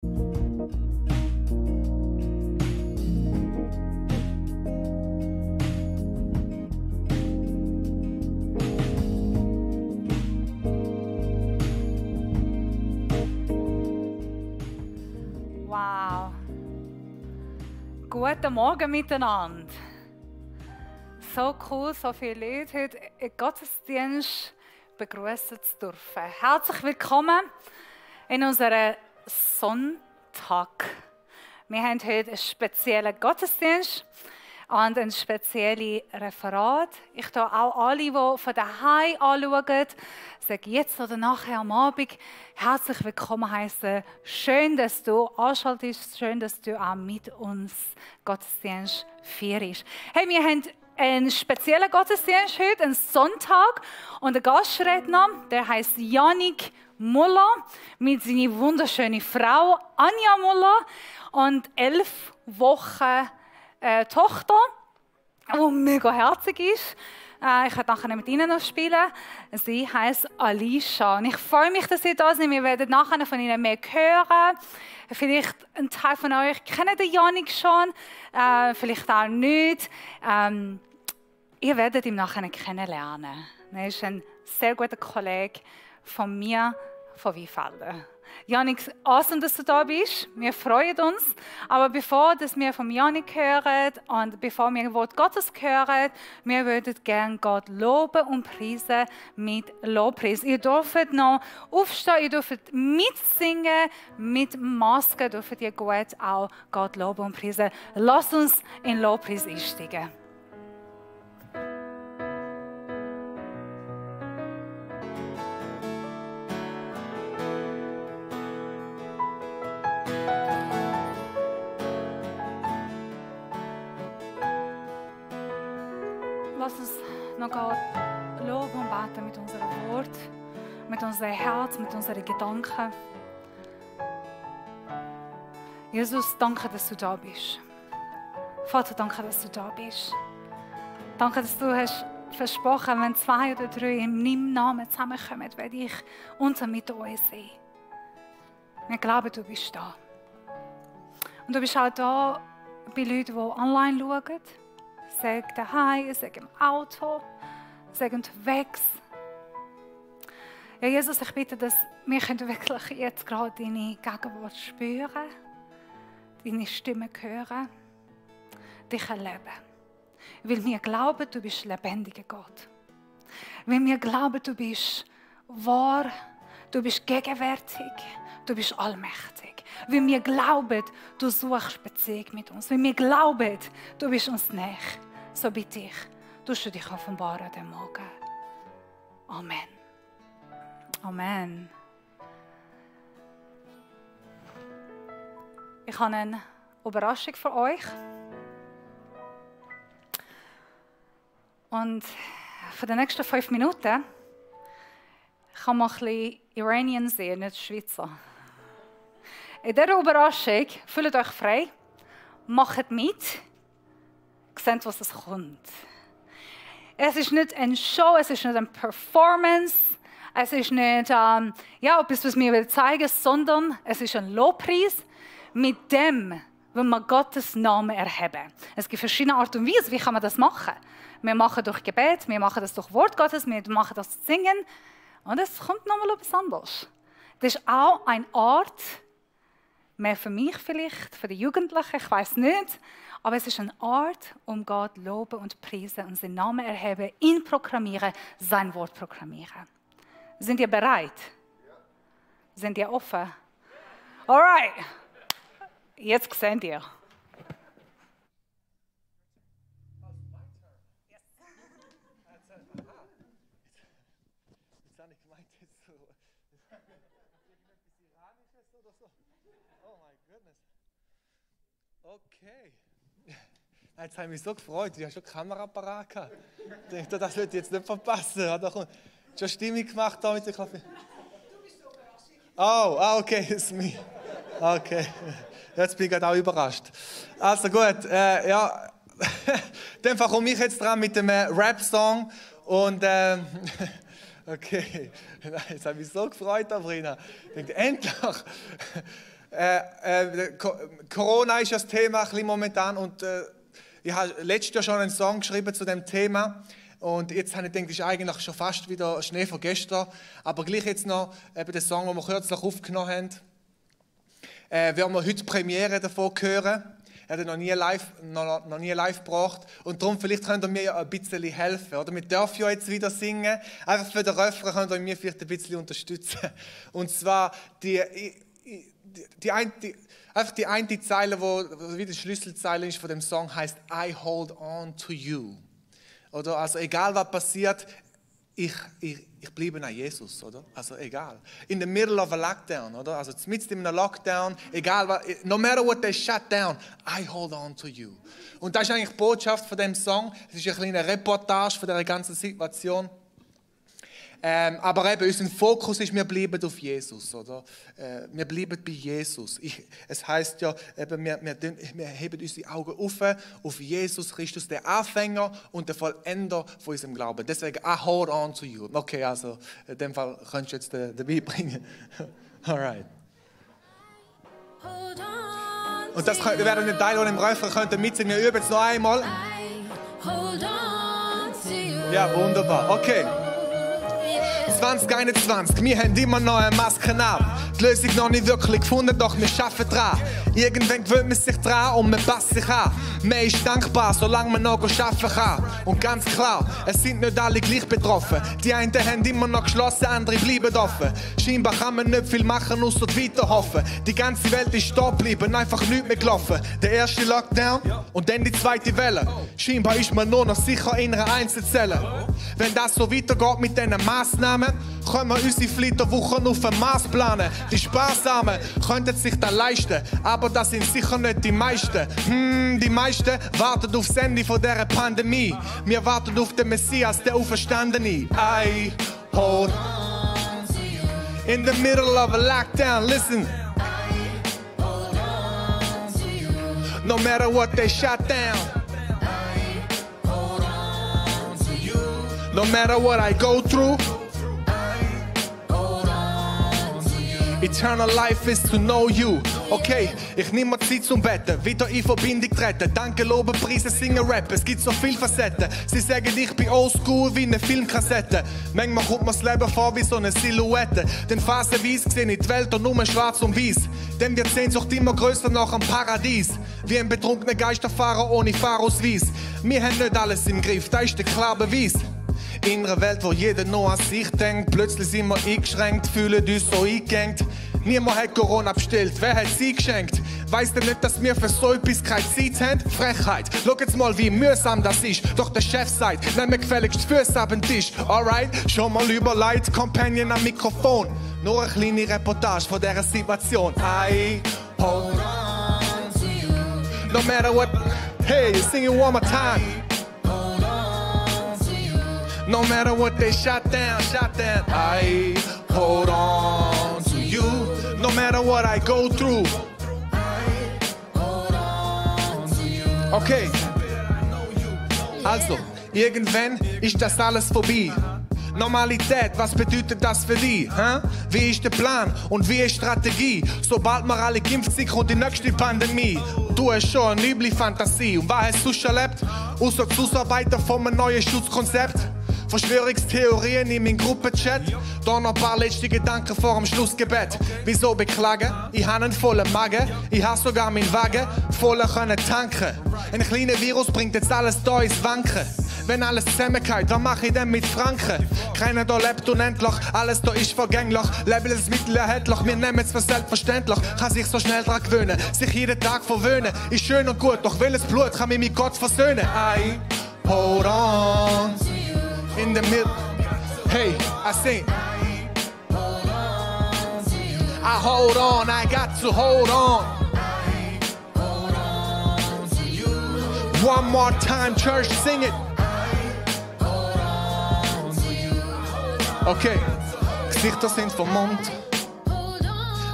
Wow. Guten Morgen miteinander. So cool, so viele Leute heute im Gottesdienst begrüßen zu dürfen. Herzlich willkommen in unserem Sonntag. Wir haben heute einen speziellen Gottesdienst und ein spezielles Referat. Ich darf auch alle, die von daheim anschauen, sage jetzt oder nachher am Abend herzlich willkommen heißen. Schön, dass du anschaltest, schön, dass du auch mit uns Gottesdienst feierst. Hey, wir haben einen speziellen Gottesdienst heute, einen Sonntag, und der Gastredner, der heißt Yannick Muller mit seiner wunderschönen Frau Anja Muller und 11 Wochen Tochter, die mega herzig ist. Ich werde nachher mit Ihnen noch spielen. Sie heisst Alicia. Und ich freue mich, dass Sie da sind. Wir werden nachher von Ihnen mehr hören. Vielleicht ein Teil von euch kennt den Yannick schon, vielleicht auch nicht. Ihr werdet ihn nachher kennenlernen. Er ist ein sehr guter Kollege von mir, von Weinfelden. Yannick, awesome, dass du da bist. Wir freuen uns. Aber bevor wir von Yannick hören und bevor wir Wort Gottes hören, wir würden gerne Gott loben und preisen mit Lobpreis. Ihr dürft noch aufstehen, ihr dürft mitsingen, mit Maske dürft ihr gut auch Gott loben und preisen. Lasst uns in Lobpreis einsteigen. Lass uns noch Gott loben und beten mit unserem Wort, mit unserem Herz, mit unseren Gedanken. Jesus, danke, dass du da bist. Vater, danke, dass du da bist. Danke, dass du hast versprochen, wenn 2 oder 3 in meinem Namen zusammenkommen, werde ich unter mit euch sein. Wir glauben, du bist da. Und du bist auch da bei Leuten, die online schauen. Sei daheim, sei im Auto, sei unterwegs. Ja, Jesus, ich bitte, dass wir wirklich jetzt gerade deine Gegenwart spüren, deine Stimme hören, dich erleben. Weil wir glauben, du bist lebendiger Gott. Weil wir glauben, du bist wahr, du bist gegenwärtig, du bist allmächtig. Weil wir glauben, du suchst Beziehung mit uns. Weil wir glauben, du bist uns näher. So bitte ich, tust du dich offenbaren heute Morgen. Amen. Amen. Ich habe eine Überraschung für euch. Und für die nächsten 5 Minuten kann man ein bisschen Iranian sehen, nicht Schweizer. In dieser Überraschung fühlt euch frei, macht mit, seht, was es kommt. Es ist nicht eine Show, es ist nicht eine Performance, es ist nicht etwas, was wir zeigen, sondern es ist ein Lobpreis, mit dem will man Gottes Namen erheben. Es gibt verschiedene Arten und Weisen, wie kann man das machen. Wir machen durch Gebet, wir machen das durch Wort Gottes, wir machen das durch Singen. Und es kommt nochmal etwas anderes. Das ist auch eine Art, mehr für mich vielleicht, für die Jugendlichen, ich weiß nicht, aber es ist eine Art, um Gott loben und preisen und seinen Namen erheben, ihn proklamieren, sein Wort proklamieren. Sind ihr bereit? Ja. Sind ihr offen? Alright. Jetzt seht ihr. Okay. Jetzt habe ich mich so gefreut. Ich habe schon Kameraapparat gehabt. Ich dachte, das wird jetzt nicht verpassen. Ich habe schon Stimmung gemacht da mit dem Kaffee. Oh, okay, ist mir. Okay. Jetzt bin ich gerade auch überrascht. Also gut, ja. Dann komme ich jetzt dran mit dem Rap-Song. Und okay. Jetzt habe ich mich so gefreut, Sabrina. Ich denke, endlich. Corona ist das Thema ein bisschen momentan und ich habe letztes Jahr schon einen Song geschrieben zu dem Thema und jetzt habe ich gedacht, das ist eigentlich schon fast wieder Schnee von gestern, aber gleich jetzt noch eben den Song, den wir kürzlich aufgenommen haben, werden wir heute Premiere davon hören. Er hat noch nie live gebracht und darum vielleicht könnt ihr mir ja ein bisschen helfen. Oder? Wir dürfen ja jetzt wieder singen. Einfach für den Refrain könnt ihr mir vielleicht ein bisschen unterstützen. Und zwar die eine Zeile, wo wie die Schlüsselzeile ist von dem Song, heißt I hold on to you. Oder also egal was passiert, ich bleibe an Jesus, oder? Also egal. In the middle of a lockdown, oder? Also mitten in einem Lockdown, egal was, no matter what they shut down, I hold on to you. Und das ist eigentlich die Botschaft von dem Song. Es ist eine kleine Reportage von der ganzen Situation. Aber eben, unser Fokus ist, wir bleiben auf Jesus, oder? Wir bleiben bei Jesus. Es heisst ja, eben, wir heben unsere Augen auf Jesus Christus, der Anfänger und der Vollender von unserem Glauben. Deswegen, I hold on to you. Okay, also, in dem Fall könntest du jetzt dabei bringen. Alright. Und das wäre ein Teil, den im Refrain könnt ihr mitsingen. Wir üben es noch einmal. Ja, wunderbar. Okay. 2021, wir haben immer neue Masken ab. Die Lösung noch nicht wirklich gefunden, doch wir arbeiten dran. Irgendwann gewöhnt man sich dran und man passt sich an. Man ist dankbar, solange man noch arbeiten kann. Und ganz klar, es sind nicht alle gleich betroffen. Die einen haben immer noch geschlossen, andere bleiben offen. Scheinbar kann man nicht viel machen, außer weiter hoffen. Die ganze Welt ist stehen geblieben, einfach nichts mehr gelaufen. Der erste Lockdown und dann die zweite Welle. Scheinbar ist man nur noch sicher in einer Einzelzelle. Wenn das so weitergeht mit diesen Massnahmen, können wir unsere Flitterwochen auf den Mars planen. Die Sparsamen könnten sich das leisten, aber das sind sicher nicht die meisten. Die meisten warten auf das Ende von dieser Pandemie. Wir warten auf den Messias, der Auferstandene. I hold on to you. In the middle of a lockdown, listen. I hold on to you. No matter what they shut down. I hold on to you. No matter what I go through. Eternal life is to know you. Okay, ich nehme mir Zeit zum Betten, wieder in Verbindung treten. Danke, loben, Preise, singen, rappen. Es gibt so viele Facetten. Sie sagen, ich bin oldschool wie eine Filmkassette. Manchmal kommt mir das Leben vor wie so eine Silhouette. Denn phasenweise sehe ich die Welt und nur schwarz und weiß. Denn wir Sehnsucht immer größer nach einem Paradies. Wie ein betrunkener Geisterfahrer ohne Fahrausweis. Wir haben nicht alles im Griff, das ist der klare Beweis. In einer Welt, wo jeder nur an sich denkt, plötzlich sind wir eingeschränkt, fühlen uns so eingeengt. Niemand hat Corona bestellt, wer hat sie geschenkt? Weißt du nicht, dass wir für so etwas keine Zeit haben? Frechheit, schau jetzt mal, wie mühsam das ist. Doch der Chef sagt, nimm mir gefälligst die Füße ab den Tisch. Alright, schon mal überlegt, Companion am Mikrofon. Nur eine kleine Reportage von dieser Situation. I hold on to you. No matter what, hey, sing it one more time. No matter what they shut down, I hold on to you. No matter what I go through, I hold on to you. Okay, also, irgendwann ist das alles vorbei. Normalität, was bedeutet das für dich? Wie ist der Plan und wie ist die Strategie? Sobald wir alle geimpft sind, kommt die nächste Pandemie. Du hast schon eine liebliche Fantasie. Und was hast du schon erlebt? Außer das Ausarbeiten von einem neuen Schutzkonzept? Verschwörungstheorien in meinem Gruppenchat. Da noch ein paar letzte Gedanken vor dem Schlussgebet. Wieso beklagen? Ich habe einen vollen Magen. Ich habe sogar meinen Wagen voll können tanken. Ein kleiner Virus bringt jetzt alles da ins Wanken. Wenn alles zusammengeht, was mache ich denn mit Franken? Keiner da lebt unendlich, alles da ist vergänglich. Lebensmittel erhältlich, wir nehmen es für selbstverständlich. Kann sich so schnell dran gewöhnen, sich jeden Tag verwöhnen. Ist schön und gut, doch welches Blut kann mich mit Gott versöhnen? I hold on. In the middle, hey, I sing. I hold on, I got to hold on. One more time, church, sing it. Okay, Gesichter sind vermummt,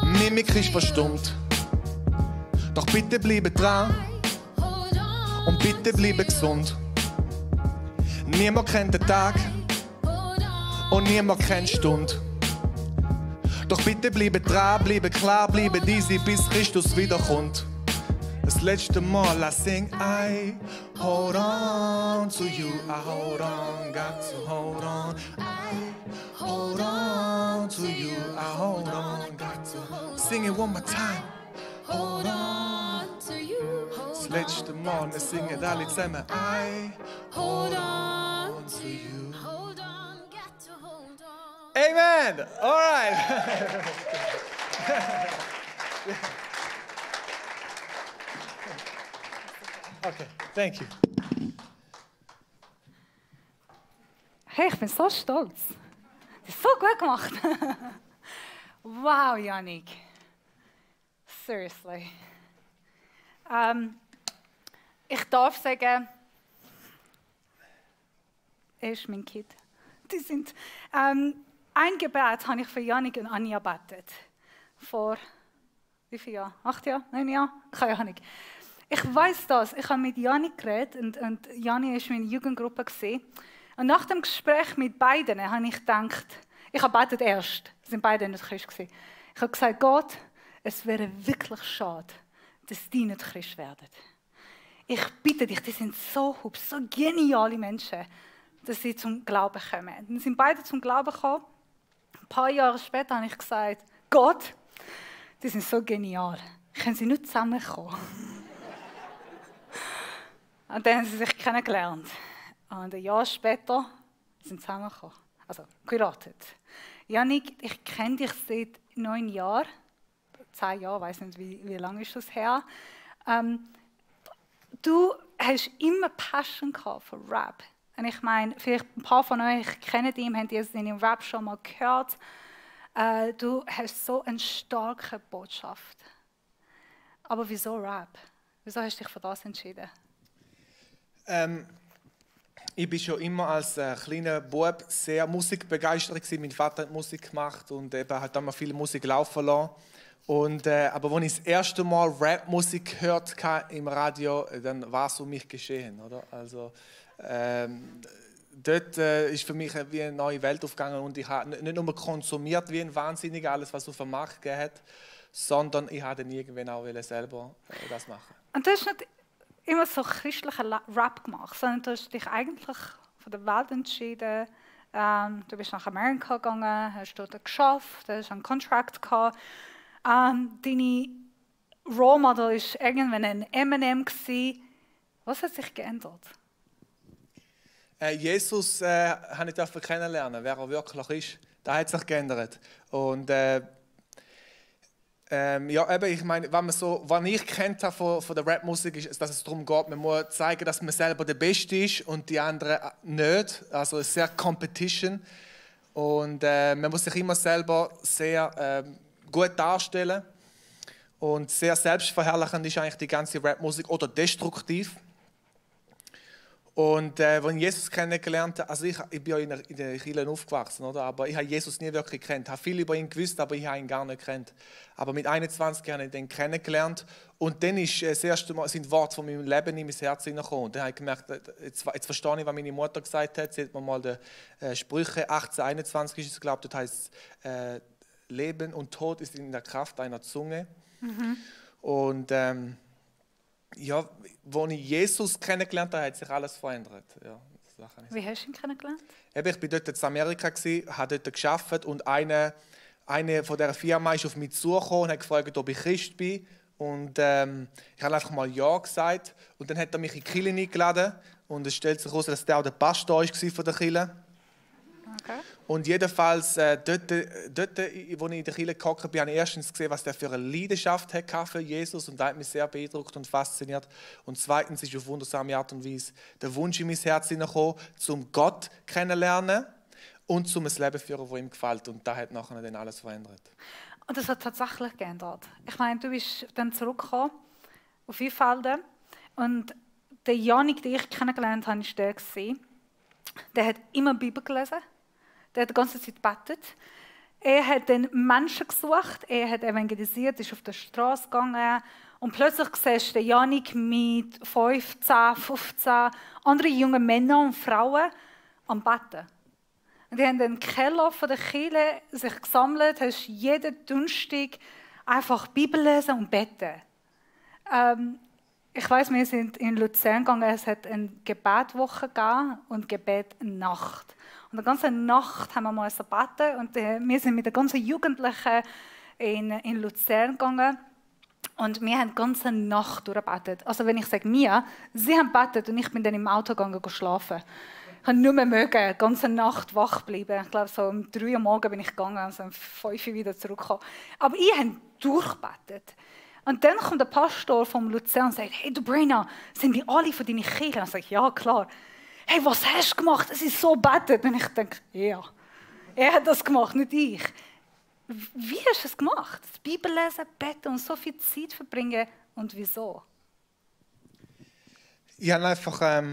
Mimik ist verstummt. Doch bitte bleibe dran und bitte bleibe gesund. Niemand kennt den Tag und niemand kennt die Stunde. Doch bitte bleibe dran, bleibe klar, bleibe easy, bis Christus wiederkommt. Das letzte Mal, I sing, I hold on to you, I hold on, got to hold on. I hold on to you, I hold on, got to hold on. Sing it one more time. Hold on to you. Das letzte Mal, wir singen alle zusammen. I hold on to you. Hold on, got to hold on. Amen. All right. Okay, thank you. Hey, ich bin so stolz. Das ist so gut gemacht. Wow, Yannick. Seriously. Ich darf sagen, er ist mein Kind. Die sind, ein Gebet habe ich für Yannick und Anja gebetet. Vor wie vielen Jahren? 8 Jahre? 9 Jahre? Keine Ahnung. Ich weiss das. Ich habe mit Yannick geredet und Janni war meine Jugendgruppe. Und nach dem Gespräch mit beiden habe ich gedacht, ich habe betet erst, sind beide nicht Christ gewesen. Ich habe gesagt, Gott, es wäre wirklich schade, dass die nicht Christ werden. Ich bitte dich, die sind so hübsch, so geniale Menschen, dass sie zum Glauben kommen. Dann sind beide zum Glauben gekommen. Ein paar Jahre später habe ich gesagt, Gott, die sind so genial, können sie nicht zusammenkommen? Und dann haben sie sich kennengelernt. Und ein Jahr später sind sie zusammengekommen. Also geheiratet. Yannick, ich kenne dich seit 9 Jahren. 10 Jahre, ich weiß nicht, wie lange ist das her. Du hast immer Passion gehabt für Rap. Und ich meine, vielleicht ein paar von euch kennen ihn, haben seinen Rap schon mal gehört. Du hast so eine starke Botschaft. Aber wieso Rap? Wieso hast du dich für das entschieden? Ich war schon immer als kleiner Bub sehr musikbegeistert. Mein Vater hat Musik gemacht und eben hat immer viel Musik laufen lassen. Und, aber als ich das erste Mal Rap-Musik gehört habe im Radio, dann war es um mich geschehen. Oder? Also, dort ist für mich wie eine neue Welt aufgegangen und ich habe nicht nur konsumiert wie ein Wahnsinniger alles, was es auf dem Markt gegeben hat, sondern ich habe dann irgendwann auch selber das machen. Und du hast nicht immer so christlichen Rap gemacht, sondern du hast dich eigentlich von der Welt entschieden. Du bist nach Amerika gegangen, hast dort geschafft, hast einen Contract gehabt. Deine Role Model war irgendwann ein Eminem. Was hat sich geändert? Jesus habe ich kennenlernen, wer er wirklich ist. Das hat sich geändert. Und ja, eben, ich meine, was ich kennt habe von der Rapmusik, ist, dass es darum geht, man muss zeigen, dass man selber der Beste ist und die anderen nicht. Also es ist sehr Competition. Und man muss sich immer selber sehr gut darstellen. Und sehr selbstverherrlichend ist eigentlich die ganze Rapmusik oder destruktiv. Und als ich Jesus kennengelernt habe, also ich bin ja in der Kirche aufgewachsen, oder? Aber ich habe Jesus nie wirklich gekannt. Ich habe viel über ihn gewusst, aber ich habe ihn gar nicht gekannt. Aber mit 21 habe ich ihn kennengelernt und dann ist das erste Mal sind Worte von meinem Leben in mein Herz hineingekommen. Und dann habe ich gemerkt, jetzt verstehe ich, was meine Mutter gesagt hat. Sie hat mir mal die Sprüche 18:21 ist es, glaube ich, das heißt, Leben und Tod ist in der Kraft einer Zunge. Mhm. Und ja, als ich Jesus kennengelernt habe, hat sich alles verändert. Ja, wie hast du ihn kennengelernt? Ich war dort in Amerika, habe dort gearbeitet und eine von dieser Firma ist auf mich zugekommen und hat gefragt, ob ich Christ bin. Und ich habe einfach mal Ja gesagt. Und dann hat er mich in die Kirche eingeladen. Und es stellt sich heraus, dass der auch der Pastor war von der Kirche. Okay. Und jedenfalls, dort, als ich in der Kirche gehockt bin, habe ich erstens gesehen, was der für eine Leidenschaft hatte für Jesus. Und das hat mich sehr beeindruckt und fasziniert. Und zweitens ist auf wundersame Art und Weise der Wunsch in mein Herz hineingekommen, zum Gott kennenlernen und zum ein Leben führen, das ihm gefällt. Und das hat nachher dann alles verändert. Und das hat tatsächlich geändert. Ich meine, du bist dann zurückgekommen auf Weinfelden. Und der Yannick, den ich kennengelernt habe, war der. Der hat immer die Bibel gelesen. Der hat die ganze Zeit gebetet. Er hat dann Menschen gesucht, er hat evangelisiert, ist auf der Straße gegangen. Und plötzlich siehst du Yannick mit 15 anderen jungen Männern und Frauen am Betten. Die haben den Keller von der Kirche sich gesammelt, hast jeden Donnerstag einfach Bibel lesen und beten. Ich weiss, wir sind in Luzern gegangen, es hat eine Gebetwoche gegeben und Gebetnacht. Und die ganze Nacht haben wir mal beten und wir sind mit den ganzen Jugendlichen in Luzern gegangen und wir haben die ganze Nacht durchgebetet. Also wenn ich sage wir, sie haben gebetet und ich bin dann im Auto gegangen schlafen. Ich konnte nur mehr mögen, die ganze Nacht wach bleiben. Ich glaube, so um 3 Uhr morgens bin ich gegangen, also um 5 Uhr wieder zurückgekommen. Aber ich habe durchgebetet. Und dann kommt der Pastor vom Luzern und sagt, hey, du Brenna, sind wir alle von deinen Kirchen? Und ich sage, ja, klar. Hey, was hast du gemacht? Es ist so betet. Und ich denke, ja, er hat das gemacht, nicht ich. Wie hast du es gemacht? Das Bibel lesen, beten und so viel Zeit verbringen. Und wieso? Ich habe einfach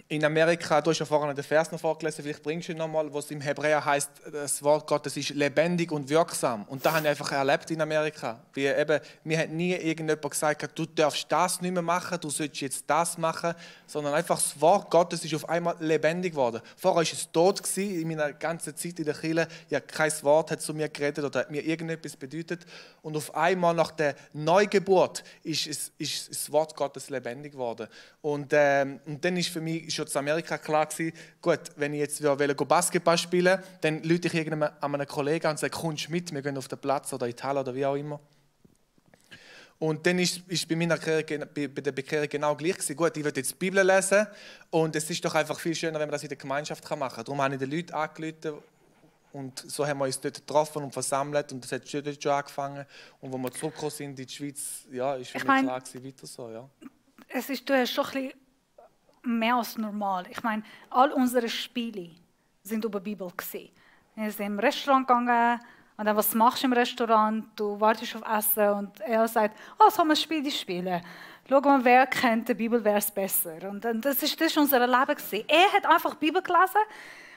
in Amerika, du hast ja vorhin den Vers noch vorgelesen, vielleicht bringst du ihn nochmal, wo es im Hebräer heißt, das Wort Gottes ist lebendig und wirksam. Und das habe ich einfach erlebt in Amerika. Wie eben, mir hat nie irgendjemand gesagt, du darfst das nicht mehr machen, du sollst jetzt das machen, sondern einfach das Wort Gottes ist auf einmal lebendig geworden. Vorher war es tot gewesen, in meiner ganzen Zeit in der Kirche. Ja, kein Wort hat zu mir geredet oder hat mir irgendetwas bedeutet. Und auf einmal nach der Neugeburt ist das Wort Gottes lebendig geworden. Und dann ist für mich schon in Amerika klar gewesen, gut, wenn ich jetzt Basketball spielen will, dann rufe ich einem Kollegen an und sage, kommst du mit, wir gehen auf den Platz oder in die Halle oder wie auch immer. Und dann ist bei der Bekehrung genau gleich gewesen. Gut, ich will jetzt die Bibel lesen und es ist doch einfach viel schöner, wenn man das in der Gemeinschaft machen kann. Darum habe ich den Leuten angerufen und so haben wir uns dort getroffen und versammelt und das hat schon angefangen. Und als wir zurückgekommen sind in die Schweiz, ja, ist für mich klar gewesen, weiter so, ja. Du hast schon ein bisschen mehr als normal. Ich meine, all unsere Spiele sind über die Bibel gewesen. Wir sind im Restaurant gegangen und dann, was machst du im Restaurant? Du wartest auf Essen und er sagt, so haben wir ein Spiel spielen. Schau mal, wer kennt die Bibel, wer ist besser. Und das ist unser Leben gewesen. Er hat einfach die Bibel gelesen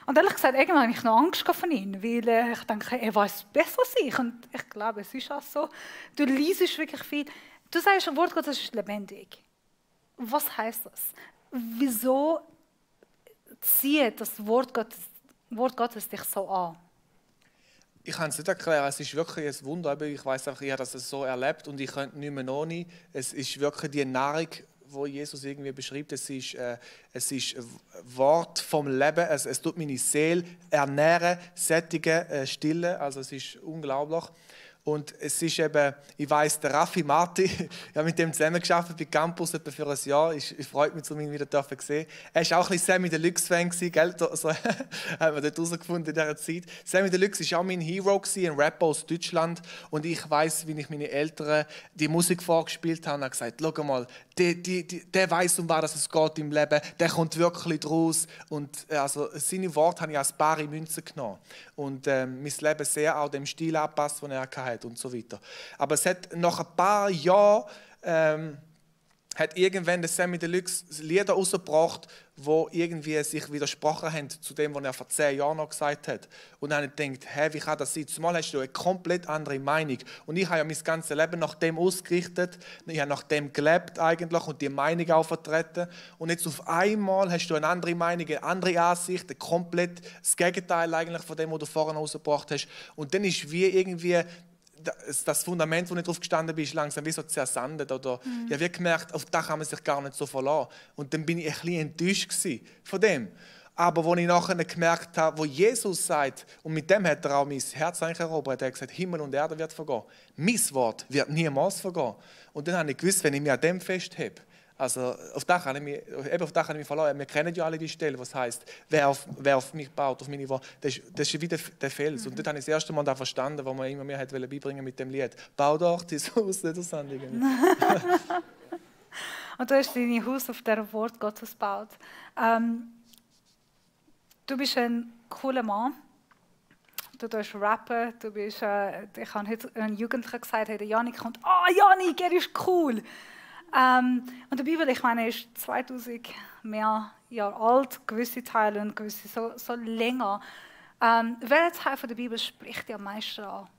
und ehrlich gesagt, irgendwann habe ich noch Angst vor ihm, weil ich denke, er weiß besser als ich. Und ich glaube, es ist auch so. Du liest wirklich viel. Du sagst, das Wort Gottes ist lebendig. Was heißt das? Wieso zieht das Wort Gottes dich so an? Ich kann es nicht erklären, es ist wirklich ein Wunder. Ich weiss einfach, ich habe das so erlebt und ich könnte nicht mehr ohne. Es ist wirklich die Nahrung, die Jesus irgendwie beschreibt. Es ist Wort vom Leben. Es tut meine Seele ernähren, sättigen, stillen. Also es ist unglaublich. Und es ist eben, ich weiss, der Raffi Marti, ich habe mit dem zusammengearbeitet bei Campus etwa für ein Jahr. Ich freue mich, ihn wieder zu sehen. Er war auch ein bisschen Sammy Deluxe-Fan, gell? So haben wir dort herausgefunden in dieser Zeit. Sammy Deluxe war auch mein Hero, ein Rapper aus Deutschland. Und ich weiss, wie ich meine Eltern die Musik vorgespielt habe und habe gesagt, schau mal, der weiss, um was es geht im Leben, der kommt wirklich draus. Und also, seine Worte habe ich als bare Münze genommen. Und mein Leben sehr auch dem Stil angepasst, den er hatte und so weiter. Aber es hat nach ein paar Jahren hat irgendwann der Sammy Deluxe Lieder rausgebracht, die irgendwie sich widersprochen haben zu dem, was er vor 10 Jahren noch gesagt hat. Und dann habe ich gedacht, hey, wie kann das sein? Zumal hast du eine komplett andere Meinung. Und ich habe ja mein ganzes Leben nach dem ausgerichtet. Ich habe nach dem gelebt eigentlich und die Meinung auch vertreten. Und jetzt auf einmal hast du eine andere Meinung, eine andere Ansicht, komplett das Gegenteil eigentlich von dem, was du vorher rausgebracht hast. Und dann ist wie irgendwie das Fundament, wo ich drauf gestanden bin, ist langsam wie so zersandet. Oder ich habe gemerkt, auf das kann man sich gar nicht so verlassen. Und dann bin ich ein bisschen enttäuscht von dem. Aber als ich nachher gemerkt habe, wo Jesus sagt, und mit dem hat er auch mein Herz erobert, er hat gesagt, Himmel und Erde wird vergehen. Mein Wort wird niemals vergehen. Und dann habe ich gewusst, wenn ich mich an dem festhebe, also auf das kann ich mich verlassen. Wir kennen ja alle die Stelle, was heisst, wer auf mich baut, auf meine Worte, das ist wie der Fels. Und dort habe ich das erste Mal da verstanden, was man immer mehr hat beibringen mit dem Lied. Bau doch dein Haus nicht aus Anliegen. Und du hast dein Haus auf diesem Wort Gottes gebaut. Du bist ein cooler Mann. Du tust rappen. Ich habe heute einen Jugendlichen gesagt, hey, der Janik kommt. Janik, er ist cool. Und die Bibel, ich meine, ist 2000 mehr Jahre alt, gewisse Teile und gewisse so länger. Welcher Teil von der Bibel spricht dir am meisten an?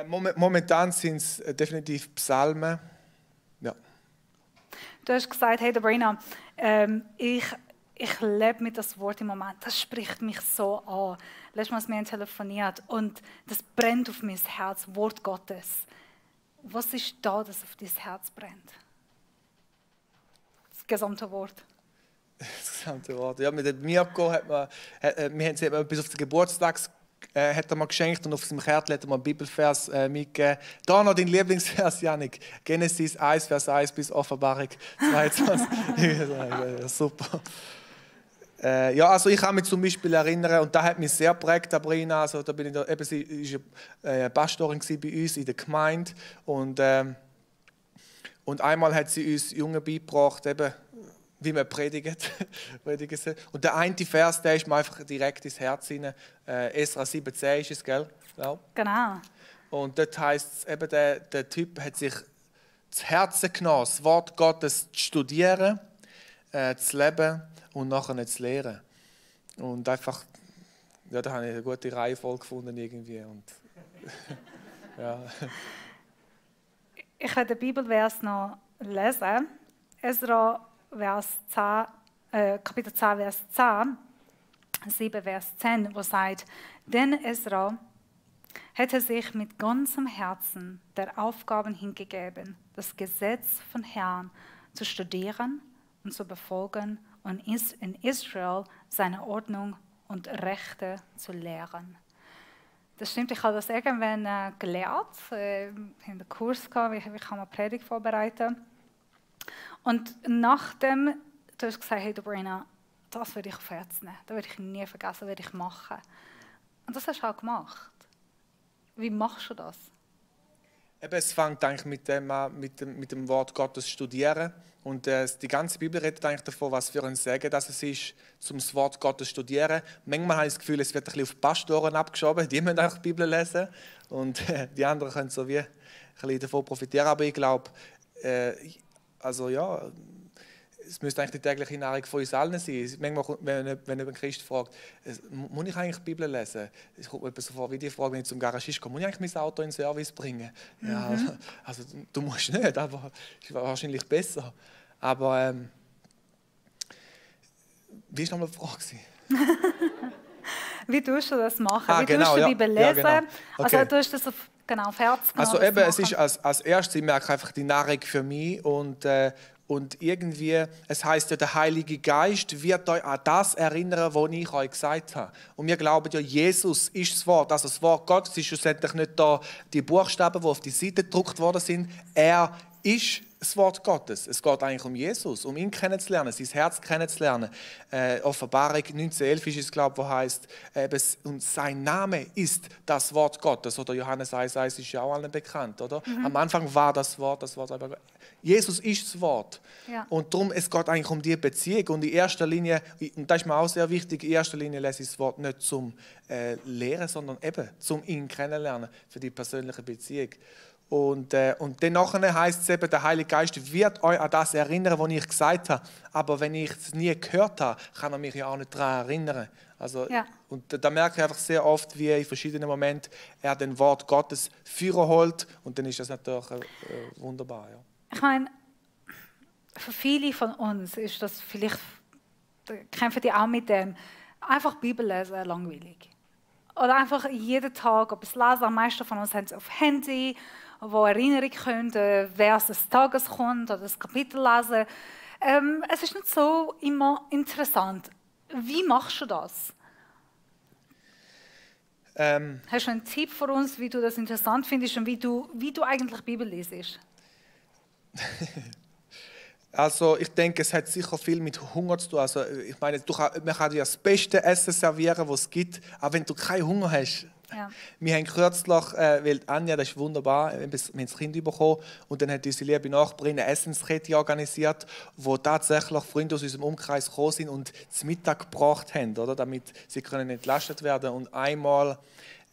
Momentan sind es definitiv Psalmen. Ja. Du hast gesagt, hey, Sabrina, ich ich lebe mit das Wort im Moment. Das spricht mich so an. Letztes Mal, als wir telefoniert und das brennt auf mein Herz, Wort Gottes. Was ist da, das auf dein Herz brennt? Das gesamte Wort. Das gesamte Wort. Ja, mit dem Mirko hat man, wir haben sie bis auf den Geburtstag hat er mir geschenkt und auf seinem Kärtchen hat er mir einen Bibelvers mitgegeben. Da noch dein Lieblingsvers, Janik. Genesis 1, Vers 1 bis Offenbarung 22. Ja, super. Ja, also ich kann mich zum Beispiel erinnern, und da hat mich sehr geprägt, Sabrina. Also da bin ich eben, sie war Pastorin bei uns in der Gemeinde und einmal hat sie uns Jungen beigebracht, eben, wie man predigt. Und der eine Vers, der ist mir einfach direkt ins Herz hinein. Esra 7,10 ist es, gell? Genau. Und dort heisst es eben, der Typ hat sich zu Herzen genommen, das Wort Gottes zu studieren, zu leben und nachher zu lehren. Und einfach, ja, da habe ich eine gute Reihenfolge gefunden irgendwie. Und ja. Ich werde den Bibelvers noch lesen. Esra Kapitel 10, Vers 10, 7, Vers 10, wo sagt, denn Esra hätte sich mit ganzem Herzen der Aufgaben hingegeben, das Gesetz von Herrn zu studieren und zu befolgen und in Israel seine Ordnung und Rechte zu lehren. Das stimmt, ich habe das irgendwann gelernt, in den Kurs gehabt, wie kann man Predigt vorbereiten. Und nachdem, du hast gesagt, hey Sabrina, das werde ich auf Herz nehmen, das werde ich nie vergessen, das werde ich machen. Und das hast du auch gemacht. Wie machst du das? Eben, es fängt eigentlich mit dem Wort Gottes studieren. Und die ganze Bibel redet eigentlich davon, was für ein Segen das es ist, das Wort Gottes zu studieren. Manchmal habe ich das Gefühl, es wird ein bisschen auf Pastoren abgeschoben, die müssen einfach die Bibel lesen. Und die anderen können so wie ein bisschen davon profitieren. Aber ich glaube, also ja, es müsste eigentlich die tägliche Nahrung von uns allen sein. Manchmal, wenn ein Christ fragt, muss ich eigentlich die Bibel lesen? Es kommt mir so vor wie die Frage, wenn ich zum Garagist komme, muss ich eigentlich mein Auto in den Service bringen? Ja, also du musst nicht, aber es ist wahrscheinlich besser. Aber wie war nochmal die Frage? Wie tust du das machen? Wie genau, tust du die Bibel lesen? Ja, genau. Okay. Also du hast das auf Herz genommen. Also eben, es ist als erstes, ich merke einfach die Nahrung für mich und irgendwie, es heisst ja, der Heilige Geist wird euch an das erinnern, was ich euch gesagt habe. Und wir glauben ja, Jesus ist das Wort. Also das Wort Gottes ist schlussendlich nicht da die Buchstaben, die auf die Seite gedruckt worden sind. Er ist das Wort Gottes. Es geht eigentlich um Jesus, um ihn kennenzulernen, sein Herz kennenzulernen. Offenbarung 19,11 ist es, glaube ich, wo heißt, und sein Name ist das Wort Gottes. Oder Johannes 1,1 ist ja auch allen bekannt, oder? Am Anfang war das Wort aber Jesus ist das Wort. Ja. Und darum, es geht eigentlich um die Beziehung. Und in erster Linie, und das ist mir auch sehr wichtig, in erster Linie lese ich das Wort nicht zum Lehren, sondern eben zum ihn kennenlernen, für die persönliche Beziehung. Und dann nachher heisst es eben, der Heilige Geist wird euch an das erinnern, was ich gesagt habe. Aber wenn ich es nie gehört habe, kann er mich ja auch nicht daran erinnern. Also, ja. Und da merke ich einfach sehr oft, wie in verschiedenen Momenten er den Wort Gottes führen holt. Und dann ist das natürlich wunderbar. Ja. Ich meine, für viele von uns ist das vielleicht, kämpfen die auch mit dem, einfach Bibel lesen langweilig. Oder einfach jeden Tag etwas lesen. Die meisten von uns haben es auf Handy, wo Erinnerung können, wer es des Tages kommt oder das Kapitel lesen. Es ist nicht so immer interessant. Wie machst du das? Hast du einen Tipp für uns, wie du das interessant findest und wie du eigentlich Bibel liest? Also ich denke, es hat sicher viel mit Hunger zu tun. Also ich meine, man kann dir das beste Essen servieren, was es gibt, aber wenn du keinen Hunger hast. Ja. Wir haben kürzlich, weil Anja, das ist wunderbar, wir haben das Kind bekommen und dann hat unsere liebe Nachbarin eine Essenskette organisiert, wo tatsächlich Freunde aus unserem Umkreis gekommen sind und zum Mittag gebracht haben, oder, damit sie können entlastet werden. Und einmal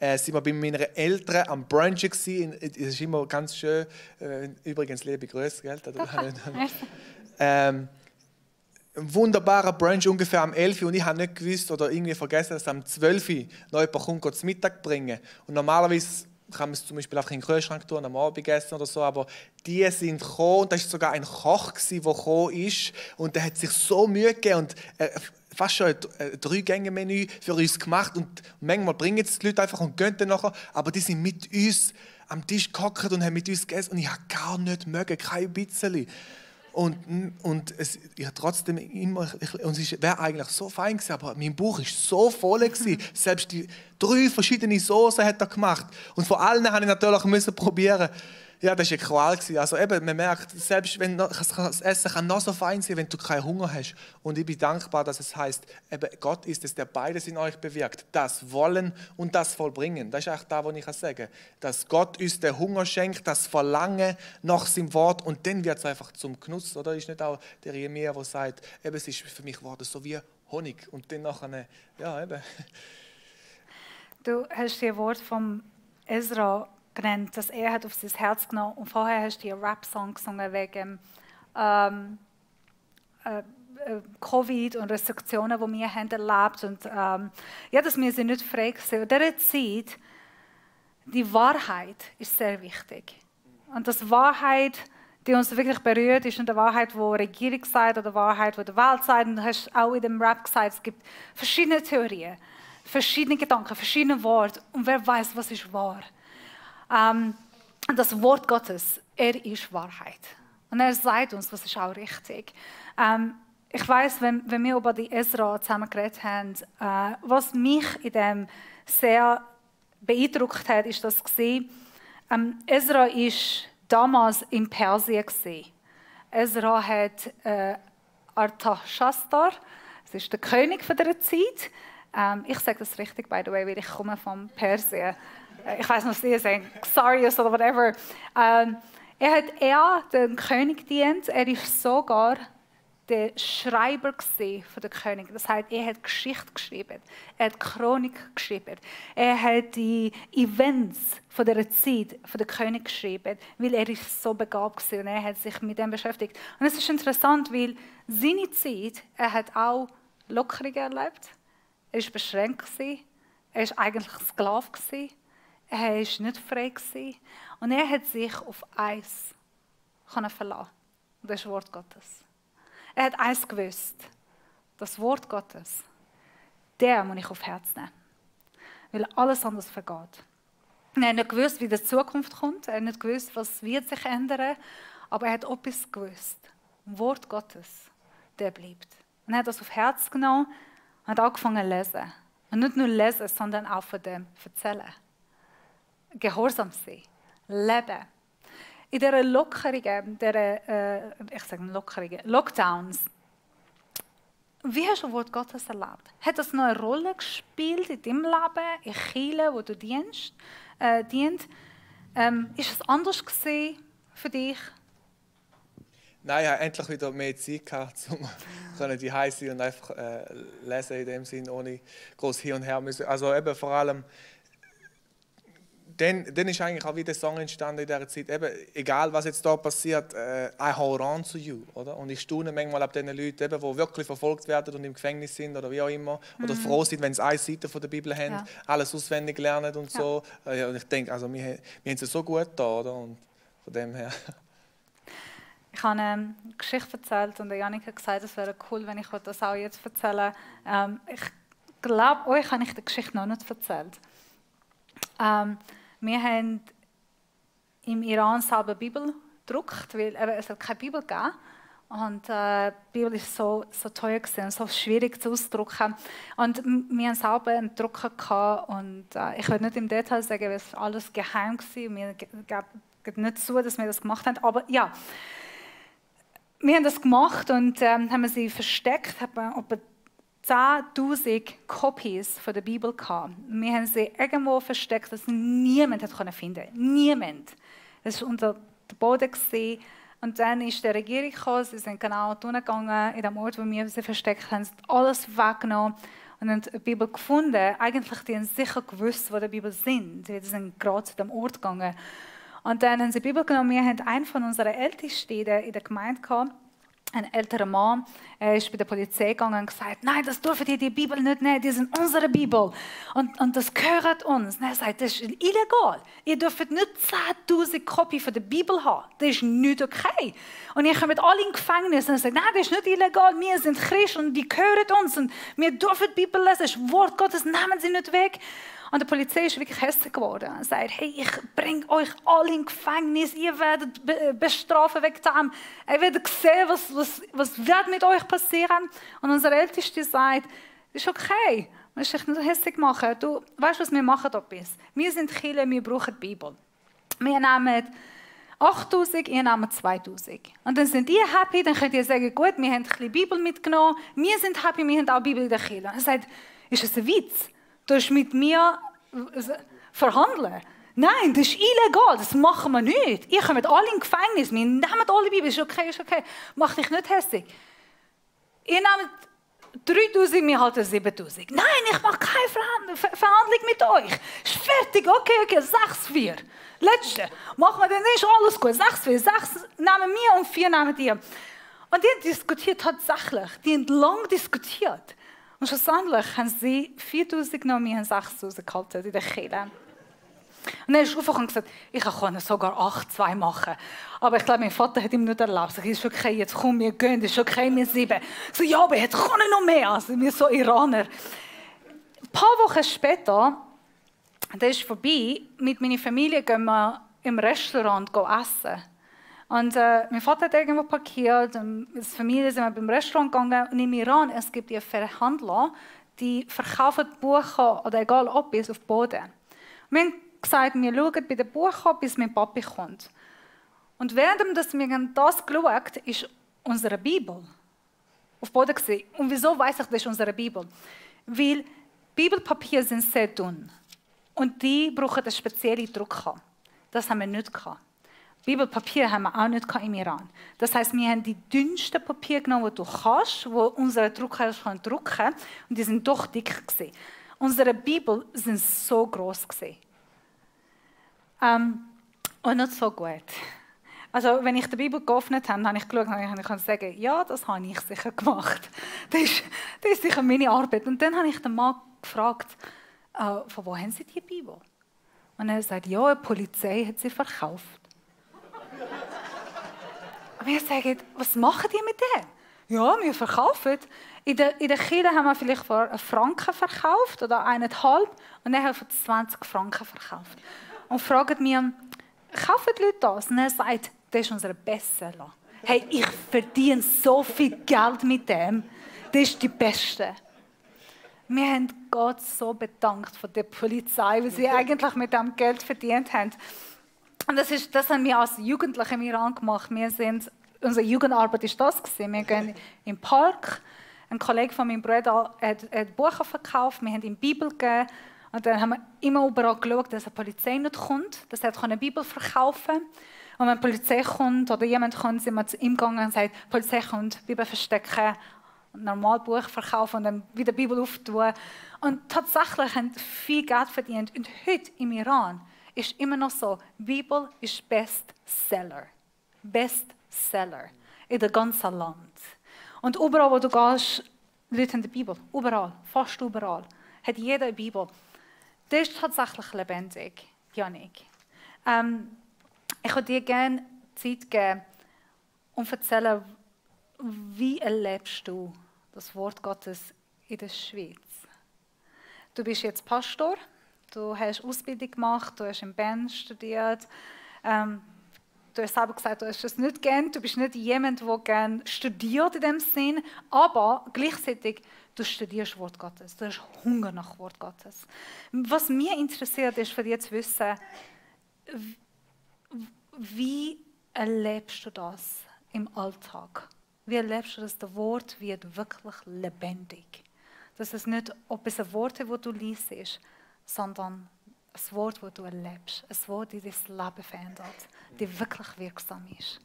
sind wir bei meinen Eltern am Brunch gewesen. Das ist immer ganz schön. Übrigens, liebe Grüße, gell? Ein wunderbarer Brunch ungefähr am 11 Uhr und ich habe nicht gewusst oder irgendwie vergessen, dass am 12 Uhr noch jemand kommt zum Mittag bringen. Und normalerweise kann man es zum Beispiel einfach in den Kühlschrank tun, am Abend essen oder so, aber die sind gekommen und da war sogar ein Koch, der gekommen ist und der hat sich so Mühe gegeben und fast schon ein 3-Gänge-Menü für uns gemacht und manchmal bringen es die Leute einfach und gehen dann nachher, aber die sind mit uns am Tisch gehockt und haben mit uns gegessen und ich habe gar nicht mögen, kein bisschen. Und ich trotzdem immer, und es wäre eigentlich so fein gewesen, aber mein Bauch war so voll gewesen. Selbst die 3 verschiedene Soßen hat er gemacht. Und vor allem musste ich natürlich probieren. Ja, das war eine Qual gewesen. Also eben, man merkt, selbst wenn das Essen kann noch so fein sein, wenn du keinen Hunger hast. Und ich bin dankbar, dass es heisst, eben Gott ist es, der beides in euch bewirkt. Das Wollen und das Vollbringen. Das ist eigentlich das, was ich sagen kann. Dass Gott uns den Hunger schenkt, das Verlangen nach seinem Wort und dann wird es einfach zum Genuss. Oder ist nicht auch der Jeremia, der sagt, eben, es ist für mich geworden so wie Honig. Und dann nachher, ja eben. Du hast die Wort vom Ezra genannt, dass er hat auf sein Herz genommen und vorher hast du einen Rap-Song gesungen wegen Covid und Restriktionen, die wir haben erlebt und ja, dass wir sie nicht frei waren. In dieser Zeit, die Wahrheit ist sehr wichtig. Und das Wahrheit, die uns wirklich berührt, ist nicht die Wahrheit, die die Regierung sagt oder die Wahrheit, die die Welt sagt. Und du hast auch in dem Rap gesagt, es gibt verschiedene Theorien, verschiedene Gedanken, verschiedene Worte und wer weiß, was ist wahr. Das Wort Gottes, er ist Wahrheit. Und er sagt uns, was ist auch richtig. Ich weiss, wenn wir über die Ezra zusammen geredet haben, was mich in dem sehr beeindruckt hat, ist das gesehen. Ezra war damals in Persien. Ezra hat Artashastar, das ist der König von dieser Zeit. Ich sage das richtig, by the way, weil ich komme von Persien. Ich weiß nicht, was Sie sagen, Xarius oder whatever. Er hat den König gedient. Er ist sogar der Schreiber von der König. Das heißt, er hat Geschichte geschrieben. Er hat Chronik geschrieben. Er hat die Events von der Zeit von der König geschrieben, weil er ist so begabt war und er hat sich mit dem beschäftigt. Und es ist interessant, weil seine Zeit, er hat auch Lockerungen erlebt. Er war beschränkt. Er war eigentlich Sklave. Er war nicht frei. Und er hat sich auf eins verlassen. Und das ist das Wort Gottes. Er hat eins gewusst. Das Wort Gottes, der muss ich auf Herz nehmen. Weil alles anders vergeht. Er hat nicht gewusst, wie die Zukunft kommt. Er hat nicht gewusst, was wird sich ändern. Aber er hat etwas gewusst. Das Wort Gottes, der bleibt. Und er hat das auf Herz genommen und hat angefangen zu lesen. Und nicht nur lesen, sondern auch von dem erzählen. Gehorsam sein, leben. In dieser Lockerungen, Lockdowns, wie hast du das Wort Gottes erlebt? Hat das noch eine Rolle gespielt in deinem Leben, in Kirche, wo du dienst? Ist es anders gewesen für dich? Nein, ich hatte endlich wieder mehr Zeit gehabt, um die heiß sein und einfach lesen in dem Sinn, ohne groß hin und her müssen. Also eben vor allem. Dann ist eigentlich auch wieder der Song entstanden in dieser Zeit. Eben, egal was jetzt da passiert, I hold on to you. Oder? Und ich staune manchmal ab diesen Leuten, die wirklich verfolgt werden und im Gefängnis sind oder wie auch immer. Oder froh sind, wenn sie eine Seite von der Bibel haben, alles auswendig lernen und so. Ja, und ich denke, also, wir haben es so gut da, oder? Und von dem her. Ich habe eine Geschichte erzählt und Janik hat gesagt, es wäre cool, wenn ich das auch jetzt erzähle. Ich glaube, euch habe ich die Geschichte noch nicht erzählt. Wir haben im Iran selber Bibel gedruckt, weil es keine Bibel gab. Und die Bibel war so teuer und so schwierig zu ausdrucken. Und wir haben selber einen Drucker gehabt. Und ich will nicht im Detail sagen, weil es alles geheim war. Wir geben nicht zu, dass wir das gemacht haben. Aber ja, wir haben das gemacht und haben sie versteckt. Haben 10'000 Copies von der Bibel gehabt. Wir haben sie irgendwo versteckt, dass niemand finden konnte. Niemand. Das war unter dem Boden. Und dann ist die Regierung gekommen, sie sind genau gegangen, in dem Ort, wo wir sie versteckt haben, alles weggenommen und haben die Bibel gefunden. Eigentlich die haben sicher gewusst, wo die Bibel sind. Sie sind gerade zu dem Ort gegangen. Und dann haben sie die Bibel genommen. Wir hatten einen von unseren Ältesten in der Gemeinde gehabt. ein älterer Mann, er ist bei der Polizei gegangen und gesagt, nein, das dürfen die Bibel nicht nehmen, die sind unsere Bibel. Und das gehört uns. Und er sagt, das ist illegal. Ihr dürft nicht 10.000 Kopien von der Bibel haben. Das ist nicht okay. Und ihr kommt alle in Gefängnis und er sagt, nein, das ist nicht illegal. Wir sind Christen und die gehören uns. Und wir dürfen die Bibel lesen. Das Wort Gottes, nehmen sie nicht weg. Und die Polizei ist wirklich hässlich geworden. Er sagt, hey, ich bringe euch alle in Gefängnis, ihr werdet bestrafen wegen dem. Ihr werdet sehen, was wird mit euch passieren. Und unser Ältester sagt, das ist okay, du musst dich nicht hässlich machen. Du weißt, was wir machen etwas. Wir sind Kirche, wir brauchen die Bibel. Wir nehmen 8'000, ihr nehmt 2'000. Und dann sind ihr happy, dann könnt ihr sagen, gut, wir haben ein bisschen Bibel mitgenommen, wir sind happy, wir haben auch Bibel in der Kirche. Er sagt, ist das ein Witz? Du musst mit mir verhandeln. Nein, das ist illegal, das machen wir nicht. Ihr kommt alle in Gefängnis, wir nehmen alle Bibel, ist okay. Mach dich nicht hässlich. Ihr nehmt 3'000, wir halten 7'000. Nein, ich mache keine Verhandlung mit euch. Ist fertig, okay, 6'4. Letzte. Machen wir, dann ist alles gut. 6'4, 6 nehmen wir und 4 nehmen ihr. Und die diskutiert tatsächlich, die haben lange diskutiert. Und schlussendlich haben sie 4'000 genommen, wir haben 6'000 gehalten in der Kirche. Und dann ist er aufgekommen und gesagt, ich kann sogar 8'2 machen. Aber ich glaube, mein Vater hat ihm nicht erlaubt. Ich sage, ist okay, jetzt komm, wir gehen, ist okay, wir 7. Ich sage, ja, aber jetzt kann ich noch mehr. Also wir so Iraner. Ein paar Wochen später, das ist vorbei, mit meiner Familie gehen wir im Restaurant essen. Und mein Vater hat irgendwo parkiert, und als Familie sind wir beim Restaurant gegangen. Und im Iran, es gibt die Verhandler, die verkaufen Bücher oder egal ob es auf Boden. Wir haben gesagt, wir schauen bei den Büchern, bis mein Papi kommt. Und während wir das geschaut, ist unsere Bibel auf Boden gesehen. Und wieso weiß ich, das ist unsere Bibel? Weil Bibelpapiere sind sehr dünn. Und die brauchen einen speziellen Drucker. Das haben wir nicht gehabt. Bibelpapier haben wir auch nicht im Iran. Das heisst, wir haben die dünnsten Papiere genommen, die du kannst, wo unsere Drucker drucken können. Und die sind doch dick gewesen. Unsere Bibel sind so groß gewesen. Und nicht so gut. Also, wenn ich die Bibel geöffnet habe, habe ich geschaut und ich sagen, ja, das habe ich sicher gemacht. Das ist sicher meine Arbeit. Und dann habe ich den Mann gefragt, von wo haben Sie die Bibel? Und er sagt, ja, die Polizei hat sie verkauft. Und wir sagen, was machen die mit dem? Ja, wir verkaufen. In der Kirche haben wir vielleicht für einen Franken verkauft oder 1,5 und dann haben wir für 20 Franken verkauft. Und fragen mir, kaufen die Leute das? Und er sagt, das ist unser Bestseller. Hey, ich verdiene so viel Geld mit dem. Das ist die Beste. Wir haben Gott so bedankt von der Polizei, weil sie eigentlich mit dem Geld verdient haben. Und das haben wir als Jugendliche im Iran gemacht. Unsere Jugendarbeit war das. Wir gehen im Park. Ein Kollege von meinem Bruder hat Bücher verkauft. Wir haben ihm Bibel gegeben. Und dann haben wir immer überall geschaut, dass eine Polizei nicht kommt. Dass er eine Bibel verkaufen kann. Und wenn die Polizei kommt oder jemand kommt, sind wir zu ihm gegangen und sagen, die Polizei kommt, Bibel verstecken, normal Buch verkaufen und dann wieder die Bibel auftun. Und tatsächlich haben sie viel Geld verdient. Und heute im Iran ist immer noch so, die Bibel ist Bestseller. Bestseller in dem ganzen Land. Und überall, wo du gehst, Leute haben die Bibel. Überall, fast überall. Hat jeder eine Bibel. Das ist tatsächlich lebendig, Janik. Ich würde dir gerne Zeit geben und erzählen, wie erlebst du das Wort Gottes in der Schweiz? Du bist jetzt Pastor, du hast Ausbildung gemacht, du hast in Bern studiert. Du hast selber gesagt, du hast es nicht gern, du bist nicht jemand, der gerne studiert in dem Sinn, aber gleichzeitig du studierst Wort Gottes, du hast Hunger nach Wort Gottes. Was mich interessiert, ist von dir zu wissen, wie erlebst du das im Alltag? Wie erlebst du, dass das Wort wird wirklich lebendig? Dass es nicht ob es ein Wort ist, das du liest, sondern ein Wort, das du erlebst. Ein Wort, das dein Leben verändert, das wirklich wirksam ist.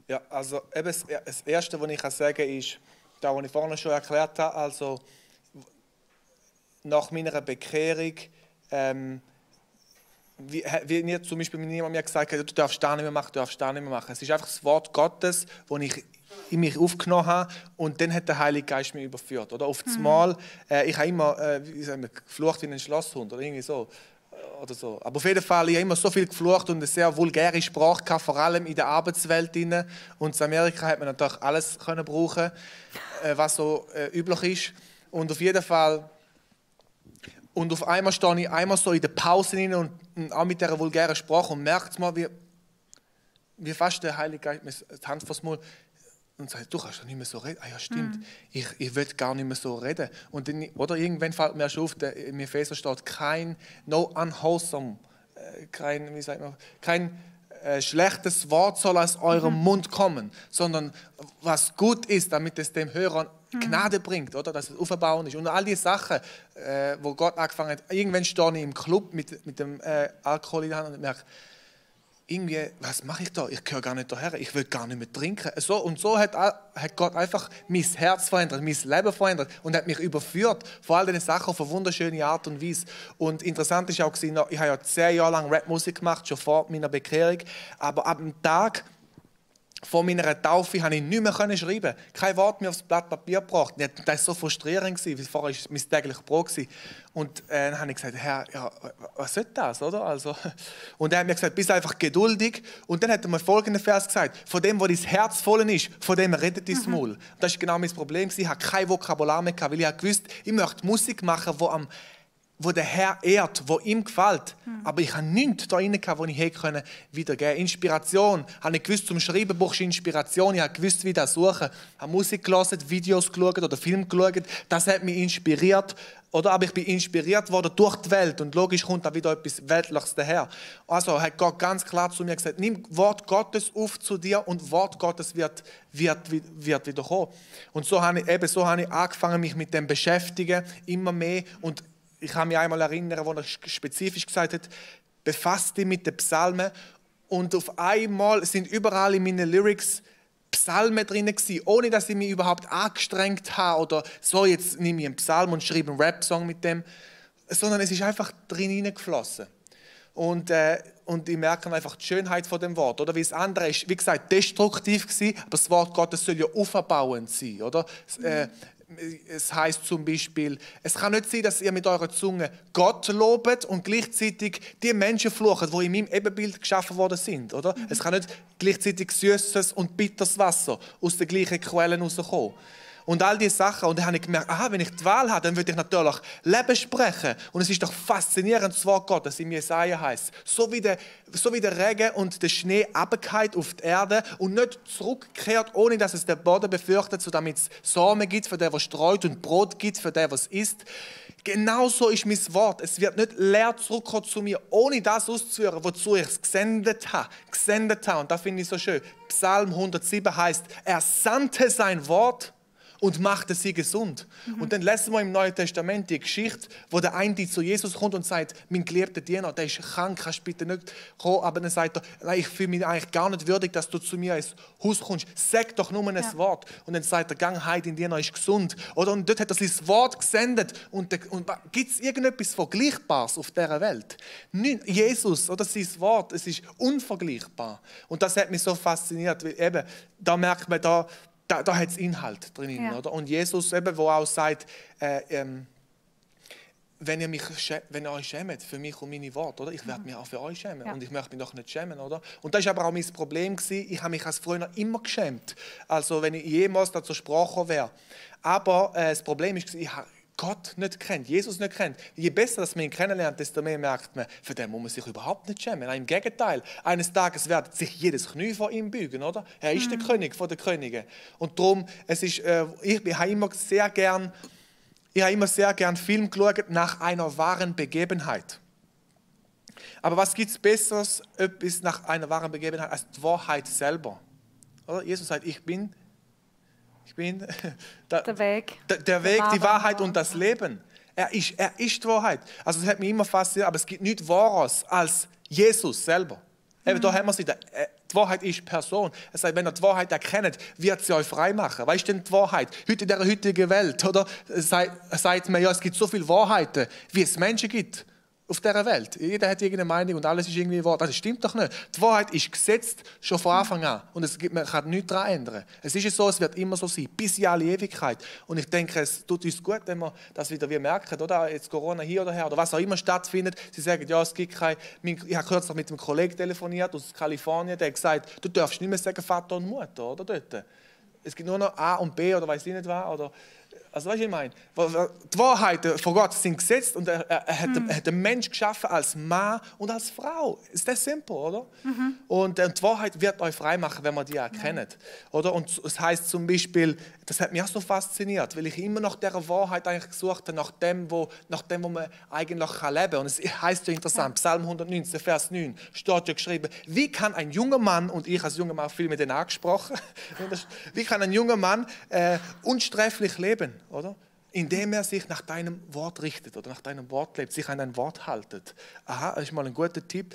Ja, also eben das Erste, was ich sagen kann, ist, das, was ich vorhin schon erklärt habe, also nach meiner Bekehrung, wie mir zum Beispiel niemand mir gesagt hat, du darfst das nicht mehr machen, du darfst das nicht mehr machen. Es ist einfach das Wort Gottes, das ich in mich aufgenommen habe und dann hat der Heilige Geist mich überführt. Oder auf das Mal, ich habe immer geflucht wie ein Schlosshund oder irgendwie so. Oder so. Aber auf jeden Fall, ich habe immer so viel geflucht und eine sehr vulgäre Sprache gehabt, vor allem in der Arbeitswelt. Und in Amerika hat man natürlich alles können brauchen, was so üblich ist. Und auf jeden Fall, und auf einmal stehe ich einmal so in der Pause rein und auch mit dieser vulgären Sprache und merkt mal, wie fast der Heilige Geist mir die Hand vors Maul und sagt, du kannst doch nicht mehr so reden. Ah ja, stimmt, ich will gar nicht mehr so reden. Und dann, oder irgendwann fällt mir schon auf, im Epheser steht, no unwholesome, kein schlechtes Wort soll aus eurem Mund kommen, sondern was gut ist, damit es dem Hörer Gnade bringt, oder? Dass es aufbauend ist. Und all die Sachen, wo Gott angefangen hat, irgendwann stehe ich im Club mit dem Alkohol in der Hand und merke, irgendwie, was mache ich da? Ich gehöre gar nicht daher, ich will gar nicht mehr trinken. So hat Gott einfach mein Herz verändert, mein Leben verändert und hat mich überführt vor all diesen Sachen auf eine wunderschöne Art und Weise. Und interessant ist auch, ich habe ja 10 Jahre lang Rapmusik gemacht, schon vor meiner Bekehrung, aber ab dem Tag vor meiner Taufe konnte ich nicht mehr schreiben. Kein Wort mehr aufs Blatt Papier gebracht. Das war so frustrierend, weil vorher war mein tägliches Brot. Und dann habe ich gesagt, Herr, ja, was soll das? Oder? Also, und er hat mir gesagt, bist einfach geduldig. Und dann hat er mir folgenden Vers gesagt, von dem, wo dein Herz voll ist, von dem redet dein Maul. Das war genau mein Problem. Ich hatte kein Vokabular mehr, weil ich gewusst, ich möchte Musik machen, wo der Herr ehrt, wo ihm gefällt. Aber ich habe nichts da rein, was ich hätte wiedergeben können. Inspiration. Ich habe nicht gewusst, zum Schreiben brauchst du Inspiration. Ich habe gewusst, wie das suchen. Ich habe Musik gelesen, Videos geschaut oder Filme geschaut. Das hat mich inspiriert. Aber ich bin inspiriert worden durch die Welt. Und logisch kommt da wieder etwas Weltliches daher. Also hat Gott ganz klar zu mir gesagt, nimm Wort Gottes auf zu dir und Wort Gottes wird wieder kommen. Und so habe ich angefangen, mich mit dem zu beschäftigen, immer mehr. Und ich kann mich einmal erinnern, wo er spezifisch gesagt hat, befasst dich mit den Psalmen. Und auf einmal sind überall in meinen Lyrics Psalmen drin gewesen, ohne dass ich mich überhaupt angestrengt habe oder so, jetzt nehme ich einen Psalm und schreibe einen Rap-Song mit dem, sondern es ist einfach drin hineingeflossen. Und ich merke einfach die Schönheit von dem Wort. Oder? Wie das andere ist, wie gesagt, destruktiv gewesen, aber das Wort Gottes soll ja aufbauend sein. Oder? Es heisst zum Beispiel, es kann nicht sein, dass ihr mit eurer Zunge Gott lobet und gleichzeitig die Menschen flucht, die in meinem Ebenbild geschaffen worden sind. Oder? Es kann nicht gleichzeitig süßes und bitteres Wasser aus den gleichen Quellen herauskommen. Und all diese Sachen. Und dann habe ich gemerkt, aha, wenn ich die Wahl habe, dann würde ich natürlich Leben sprechen. Und es ist doch faszinierend, das Wort Gottes in Jesaja heißt. So wie der Regen und der Schnee runterfällt auf die Erde und nicht zurückkehrt, ohne dass es den Boden befürchtet, so damit es Samen gibt für den, der streut und Brot gibt für den, der es isst. Genauso ist mein Wort. Es wird nicht leer zurückkommen zu mir, ohne das auszuführen, wozu ich es gesendet habe. Und das finde ich so schön. Psalm 107 heißt, er sandte sein Wort und machte sie gesund. Und dann lesen wir im Neuen Testament die Geschichte, wo der eine zu Jesus kommt und sagt, mein geliebter Diener, der ist krank, kannst du bitte nicht kommen. Aber dann sagt er, nein, ich fühle mich eigentlich gar nicht würdig, dass du zu mir ins Haus kommst. Sag doch nur ein Wort. Und dann sagt er, gang heim, dein Diener ist gesund. Oder? Und dort hat er sein Wort gesendet. Und gibt es irgendetwas Vergleichbares auf dieser Welt? Jesus oder sein Wort, es ist unvergleichbar. Und das hat mich so fasziniert, weil eben, da merkt man, da hat es Inhalt drin. Ja. Oder? Und Jesus, eben, wo auch sagt, wenn ihr euch schämt für mich und meine Worte, oder? Ich werde mich auch für euch schämen. Ja. Und ich möchte mich doch nicht schämen. Oder? Und das war aber auch mein Problem. Ich habe mich als früher immer geschämt. Also wenn ich jemals dazu Sprache wäre. Aber das Problem ist, ich habe Gott nicht kennt, Jesus nicht kennt. Je besser dass man ihn kennenlernt, desto mehr merkt man, für den muss man sich überhaupt nicht schämen. Im Gegenteil, eines Tages wird sich jedes Knie vor ihm beugen, oder? Er ist der König von den Königen. Und darum, ich habe immer sehr gern Film geschaut nach einer wahren Begebenheit. Aber was gibt es Besseres etwas nach einer wahren Begebenheit als die Wahrheit selber? Oder? Jesus sagt, ich bin der Weg, die Wahrheit und das Leben. Er ist die Wahrheit. Also es hat mich immer fasziniert, aber es gibt nichts Wahres als Jesus selber. Eben, da haben wir sie. Die Wahrheit ist Person. Es sagt, wenn ihr die Wahrheit erkennt, wird sie euch frei machen. Was ist denn die Wahrheit? Heute in dieser heutigen Welt, oder? Sagt man, ja, es gibt so viele Wahrheiten, wie es Menschen gibt. auf dieser Welt. Jeder hat irgendeine Meinung und alles ist irgendwie wahr. Das stimmt doch nicht. Die Wahrheit ist gesetzt schon von Anfang an. Und man kann nichts daran ändern. Es ist so, es wird immer so sein, bis in alle Ewigkeit. Und ich denke, es tut uns gut, wenn wir das wieder merken, oder? Jetzt Corona hier oder her, oder was auch immer stattfindet. Sie sagen, ja, es gibt kein... Ich habe kürzlich mit einem Kollegen telefoniert aus Kalifornien, der hat gesagt, du darfst nicht mehr sagen Vater und Mutter, oder dort. Es gibt nur noch A und B oder weiß ich nicht was, oder... Also, weißt du, was ich meine? Die Wahrheiten von Gott sind gesetzt und er hat den Menschen geschaffen als Mann und als Frau. Ist das simpel, oder? Und die Wahrheit wird euch frei machen, wenn man die erkennt. Oder? Und es heißt zum Beispiel, das hat mich auch so fasziniert, weil ich immer nach dieser Wahrheit eigentlich gesucht habe, nach dem, wo man eigentlich leben kann. Und es heißt ja interessant, Psalm 119, Vers 9, steht ja geschrieben, wie kann ein junger Mann, und ich als junger Mann viel mit denen angesprochen, wie kann ein junger Mann unsträflich leben? Oder? Indem er sich nach deinem Wort richtet oder nach deinem Wort lebt, sich an dein Wort haltet. Aha, das ist mal ein guter Tipp.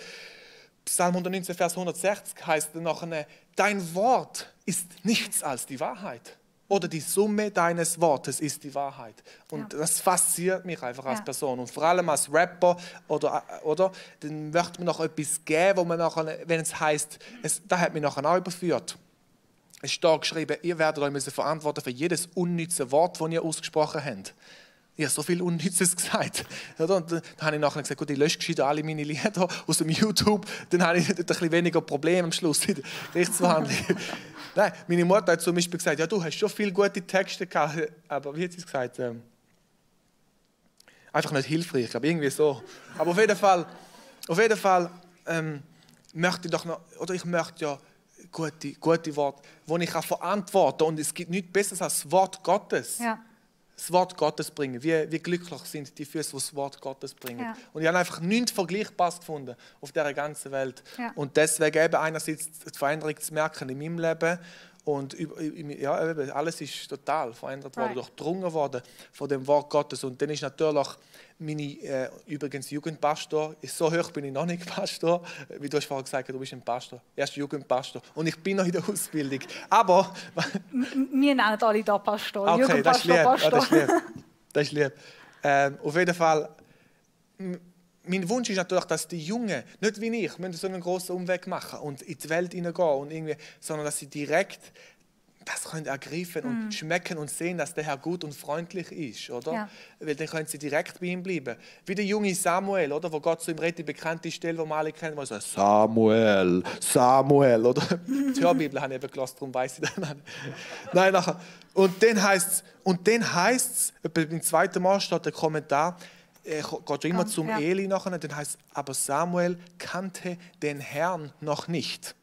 Psalm 119, Vers 160 heißt nachher, dein Wort ist nichts als die Wahrheit. Oder die Summe deines Wortes ist die Wahrheit. Und das fasziniert mich einfach als Person. Und vor allem als Rapper, dann möchte man noch etwas geben, wo man nachher, wenn es heisst, das hat mich nachher auch überführt. Es steht geschrieben, ihr werdet euch verantworten für jedes unnütze Wort, das ihr ausgesprochen habt. Ich habe so viel Unnützes gesagt. Und dann habe ich nachher gesagt, gut, ich lösche gescheit alle meine Lieder aus dem YouTube. Dann habe ich ein bisschen weniger Probleme am Schluss in der Gerichtsverhandlung. Nein, meine Mutter hat zum Beispiel gesagt, ja, du hast schon viele gute Texte gehabt. Aber wie hat sie es gesagt? Einfach nicht hilfreich, aber irgendwie so. Aber auf jeden Fall möchte ich doch noch, oder ich möchte ja gute Worte, die ich verantworten kann. Und es gibt nichts Besseres als das Wort Gottes. Ja. Das Wort Gottes bringen. Wie glücklich sind die Füße, die das Wort Gottes bringen. Ja. Und ich habe einfach nichts Vergleichbares gefunden auf dieser ganzen Welt. Ja. Und deswegen eben einerseits die Veränderung zu merken in meinem Leben. Und ja, alles ist total verändert worden, durchdrungen worden von dem Wort Gottes. Und dann ist natürlich übrigens Jugendpastor, so hoch bin ich noch nicht Pastor, wie du hast vorhin gesagt, du bist ein Pastor, erst Jugendpastor. Und ich bin noch in der Ausbildung. Aber... Wir nennen alle hier Pastor, okay, Jugendpastor, Pastor. Das ist lieb. Auf jeden Fall... Mein Wunsch ist natürlich, dass die Jungen, nicht wie ich, müssen so einen grossen Umweg machen und in die Welt hineingehen und irgendwie, sondern dass sie direkt das können ergreifen und schmecken und sehen, dass der Herr gut und freundlich ist, oder? Ja. Weil dann können sie direkt bei ihm bleiben. Wie der junge Samuel, oder? Wo Gott zu ihm redet, die bekannte Stelle, die wir alle kennen, wo er sagt, Samuel, oder? Die Hörbibel habe ich eben gelassen, darum weiss ich das. Nein, nachher. Und dann heisst es, beim zweiten Mal steht der Kommentar, geht schon immer zum Eli nachher, dann heißt es, aber Samuel kannte den Herrn noch nicht.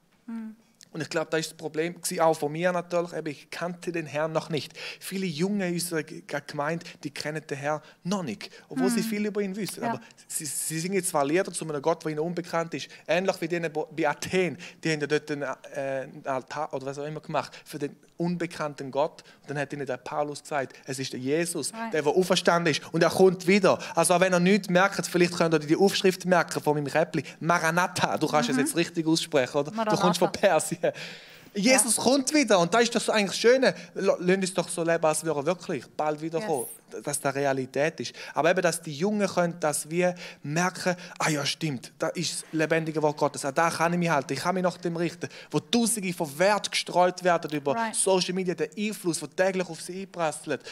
Und ich glaube, das ist das Problem, auch von mir natürlich, ich kannte den Herrn noch nicht. Viele Junge in unserer Gemeinde, die kennen den Herrn noch nicht, obwohl sie viel über ihn wissen. Ja. Aber sie singen zwar Lieder zu einem Gott, der ihnen unbekannt ist, ähnlich wie denen bei Athen, die haben ja dort einen Altar oder was auch immer gemacht für den unbekannten Gott. Und dann hat ihnen der Paulus gesagt, es ist der Jesus, der auferstanden ist und er kommt wieder. Also auch wenn ihr nichts merkt, vielleicht könnt ihr die Aufschrift merken von meinem Räppli, Maranatha, du kannst es jetzt richtig aussprechen, oder? Maranatha. Du kommst von Persien. Jesus kommt wieder und das ist doch so eigentlich das Schöne. Lass uns doch so leben, als würde er wirklich bald wiederkommen. Dass das Realität ist. Aber eben, dass die Jungen können, dass wir merken, ah ja, stimmt, das ist das lebendige Wort Gottes. An das kann ich mich halten. Ich kann mich nach dem richten. Wo Tausende von Wert gestreut werden über Social Media, der Einfluss, der täglich auf sie einprasselt.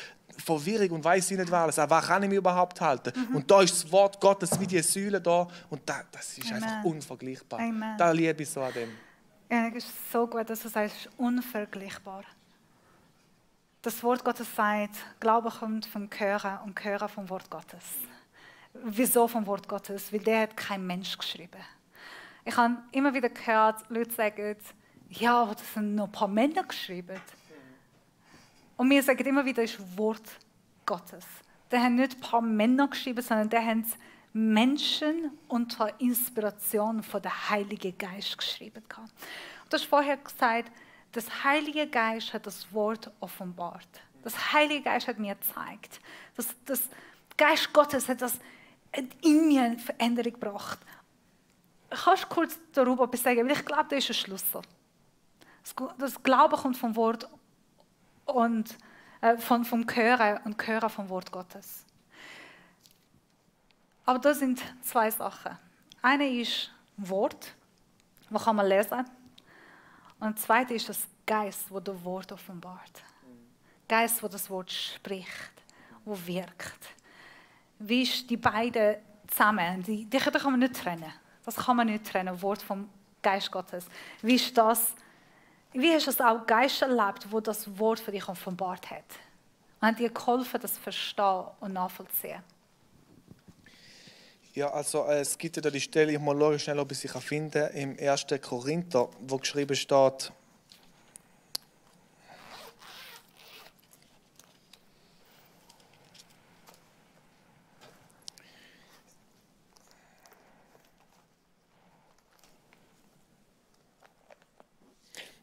Verwirrung und weiss ich nicht was. An was kann ich mich überhaupt halten? Und da ist das Wort Gottes wie die Säule da. Und das ist einfach unvergleichbar. Da liebe ich so an dem. Ja, es ist so gut, dass du sagst, unvergleichbar. Das Wort Gottes sagt, Glaube kommt vom Hören und Hören vom Wort Gottes. Wieso vom Wort Gottes? Weil der hat kein Mensch geschrieben. Ich habe immer wieder gehört, Leute sagen, ja, aber das sind noch ein paar Männer geschrieben. Und wir sagen immer wieder, das ist Wort Gottes. Der haben nicht ein paar Männer geschrieben, sondern der haben Menschen unter Inspiration von der Heilige Geist geschrieben. Du hast vorher gesagt, das Heilige Geist hat das Wort offenbart. Das Heilige Geist hat mir gezeigt. Das Geist Gottes hat das in mir eine Veränderung gebracht. Kannst du kurz darüber etwas sagen? Weil ich glaube, das ist ein Schlüssel. Das Glaube kommt vom Wort und vom Hören und Hören vom Wort Gottes. Aber da sind zwei Sachen. Eine ist Wort, das kann man lesen. Und das zweite ist das Geist, wo das Wort offenbart. Geist, wo das Wort spricht, wo wirkt. Wie ist die beiden zusammen? Die kann man nicht trennen. Das kann man nicht trennen, Wort vom Geist Gottes. Wie ist das? Wie hast du es auch Geist erlebt, wo das Wort für dich offenbart hat? Und hat dir geholfen, das zu verstehen und nachvollziehen? Ja, also es gibt ja da die Stelle, ich mal schauen schnell, ob ich sie finden kann, im 1. Korinther, wo geschrieben steht,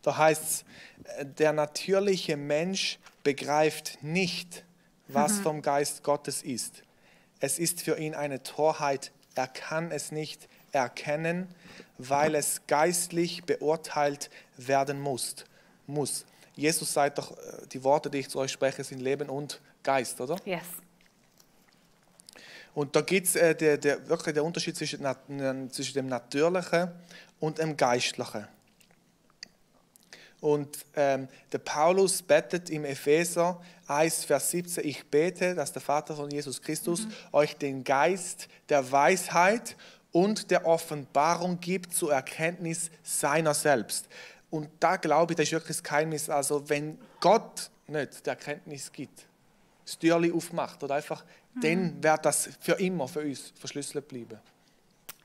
da heißt es, der natürliche Mensch begreift nicht, was vom Geist Gottes ist. Es ist für ihn eine Torheit, er kann es nicht erkennen, weil es geistlich beurteilt werden muss. Jesus sagt doch, die Worte, die ich zu euch spreche, sind Leben und Geist, oder? Yes. Und da gibt es wirklich den Unterschied zwischen dem Natürlichen und dem Geistlichen. Und der Paulus betet im Epheser 1, Vers 17, ich bete, dass der Vater von Jesus Christus euch den Geist der Weisheit und der Offenbarung gibt zur Erkenntnis seiner selbst. Und da glaube ich, das ist wirklich das Geheimnis, also wenn Gott nicht die Erkenntnis gibt, das Türchen aufmacht oder einfach, dann wird das für immer für uns verschlüsselt bleiben.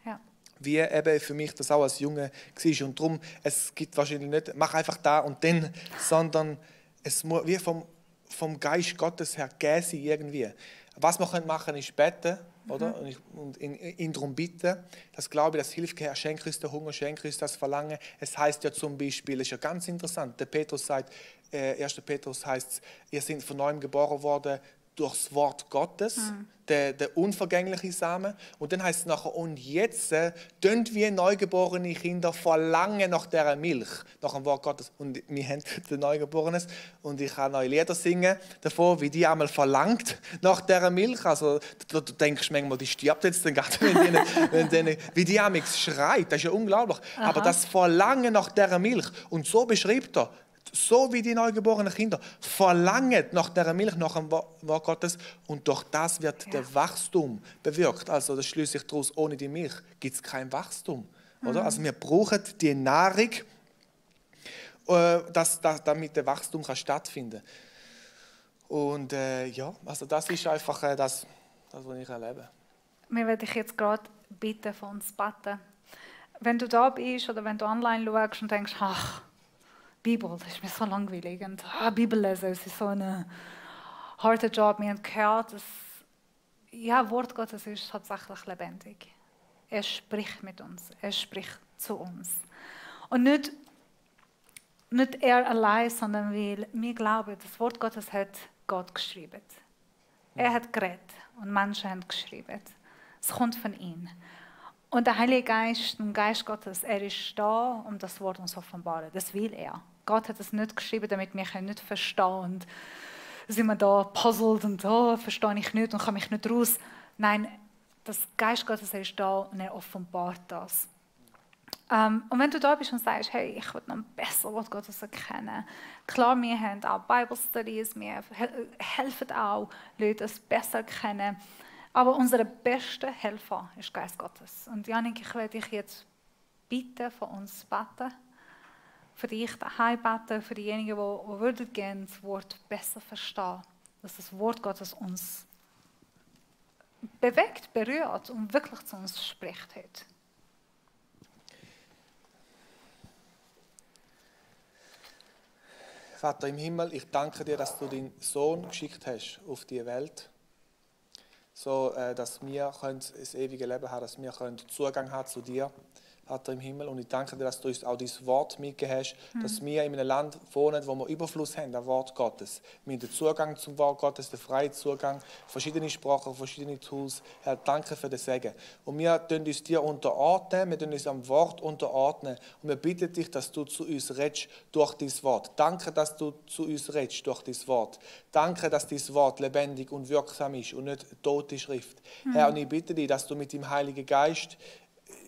Ja. Wie eben für mich das auch als Junge war. Und darum, es gibt wahrscheinlich nicht, mach einfach da und dann, sondern es muss wie vom Geist Gottes her gehen sie irgendwie. Was wir machen können, ist beten, oder? Und ihn darum bitten. Das glaube ich, das hilft. Herr, schenk uns den Hunger, schenk uns das Verlangen. Es heißt ja zum Beispiel, das ist ja ganz interessant, der Petrus sagt, 1. Petrus heißt, ihr seid von neuem geboren worden durchs Wort Gottes, der unvergängliche Samen. Und dann heißt es nachher, und jetzt tun wir neugeborene Kinder verlangen nach dieser Milch, nach dem Wort Gottes. Und wir haben den Neugeborenes und ich kann neue Lieder singen davon, wie die einmal verlangt nach dieser Milch. Also du denkst manchmal, die stirbt jetzt dann gerade, wie die einmal schreit. Das ist ja unglaublich. Aha. Aber das Verlangen nach dieser Milch. Und so beschreibt er, so wie die neugeborenen Kinder verlangen nach der Milch, nach dem Wort Gottes, und durch das wird der Wachstum bewirkt. Also das schließe ich daraus, ohne die Milch gibt es kein Wachstum. Oder? Also wir brauchen die Nahrung, damit der Wachstum stattfinden kann. Und ja, also das ist einfach das, was ich erlebe. Wir werden dich jetzt gerade bitten, von uns beten. Wenn du da bist oder wenn du online schaust und denkst, ach, Bibel, das ist mir so langweilig. Und Bibel lesen, es ist so ein harter Job. Wir haben gehört, dass Wort Gottes ist tatsächlich lebendig. Er spricht mit uns, er spricht zu uns. Und nicht er allein, sondern weil wir glauben, das Wort Gottes hat Gott geschrieben. Er hat geredet und Menschen haben geschrieben. Es kommt von ihm. Und der Heilige Geist, der Geist Gottes, er ist da, um das Wort uns zu offenbaren. Das will er. Gott hat es nicht geschrieben, damit wir nicht verstehen können. Und sind wir da puzzled und verstehe ich nicht und komme ich nicht raus. Nein, das Geist Gottes ist da und er offenbart das. Und wenn du da bist und sagst, hey, ich will noch besser Wort Gottes erkennen. Klar, wir haben auch Bible Studies, wir helfen auch, Leute es besser erkennen. Aber unser bester Helfer ist Geist Gottes. Und Janik, ich werde dich jetzt bitten, von uns beten. Für dich daheim beten, für diejenigen, die würden gerne das Wort besser verstehen. Dass das Wort Gottes uns bewegt, berührt und wirklich zu uns spricht heute. Vater im Himmel, ich danke dir, dass du deinen Sohn geschickt hast auf die Welt, so dass wir das ewige Leben haben, dass wir Zugang haben zu dir, Vater im Himmel. Und ich danke dir, dass du uns auch dein Wort mitgegeben hast, dass wir in einem Land wohnen, wo wir Überfluss haben an Wort Gottes. Wir haben den Zugang zum Wort Gottes, den freien Zugang, verschiedene Sprachen, verschiedene Tools. Herr, danke für den Segen. Und wir tun uns dir unterordnen, wir tun uns am Wort unterordnen. Und wir bitten dich, dass du zu uns redest durch dein Wort. Danke, dass du zu uns redest durch dein Wort. Danke, dass dein Wort lebendig und wirksam ist und nicht tote Schrift. Herr, und ich bitte dich, dass du mit dem Heiligen Geist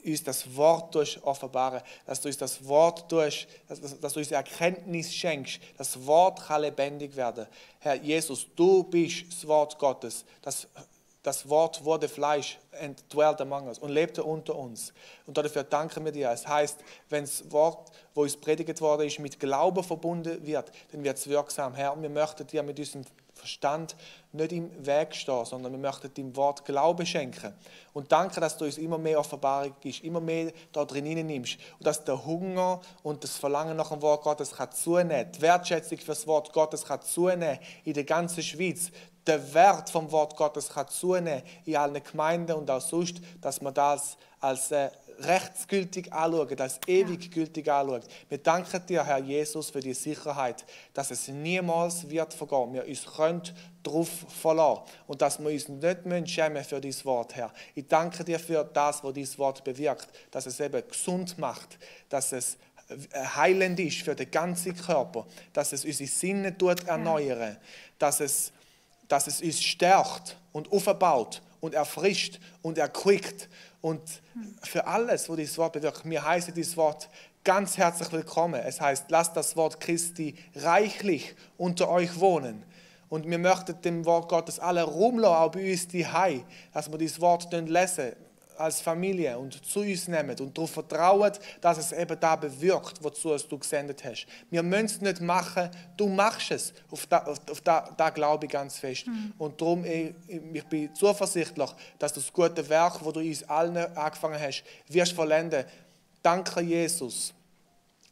uns das Wort offenbaren, dass du uns das Wort dass du uns Erkenntnis schenkst. Das Wort kann lebendig werden. Herr Jesus, du bist das Wort Gottes. Das Wort wurde Fleisch and dwelt among us und lebte unter uns. Und dafür danken wir dir. Es heißt, wenn das Wort, wo uns predigt worden ist, mit Glauben verbunden wird, dann wird es wirksam. Herr, und wir möchten dir mit unserem Verstand nicht im Weg stehen, sondern wir möchten dem Wort Glauben schenken. Und danke, dass du uns immer mehr Offenbarung gibst, immer mehr da drin nimmst und dass der Hunger und das Verlangen nach dem Wort Gottes kann zunehmen, die Wertschätzung für das Wort Gottes kann zunehmen in der ganzen Schweiz. Der Wert vom Wort Gottes kann zunehmen in allen Gemeinden und auch sonst, dass man das als rechtsgültig anschauen, als ewig gültig anschauen. Wir danken dir, Herr Jesus, für die Sicherheit, dass es niemals wird vergehen. Wir uns können darauf verlassen und dass wir uns nicht schämen für dein Wort, Herr. Ich danke dir für das, was dein Wort bewirkt, dass es eben gesund macht, dass es heilend ist für den ganzen Körper, dass es unsere Sinne erneuern, dass es uns stärkt und aufbaut und erfrischt und erquickt. Und für alles, was dieses Wort bewirkt, wir heißen dieses Wort ganz herzlich willkommen. Es heißt, lasst das Wort Christi reichlich unter euch wohnen. Und wir möchten dem Wort Gottes alle Raum lassen, auch bei uns die Hause, dass wir dieses Wort lesen als Familie und zu uns nehmen und darauf vertrauen, dass es eben da bewirkt, wozu du gesendet hast. Wir müssen es nicht machen, du machst es. Auf da glaube ich ganz fest. Und darum, ich bin zuversichtlich, dass du das gute Werk, das du uns allen angefangen hast, wirst vollenden. Danke, Jesus.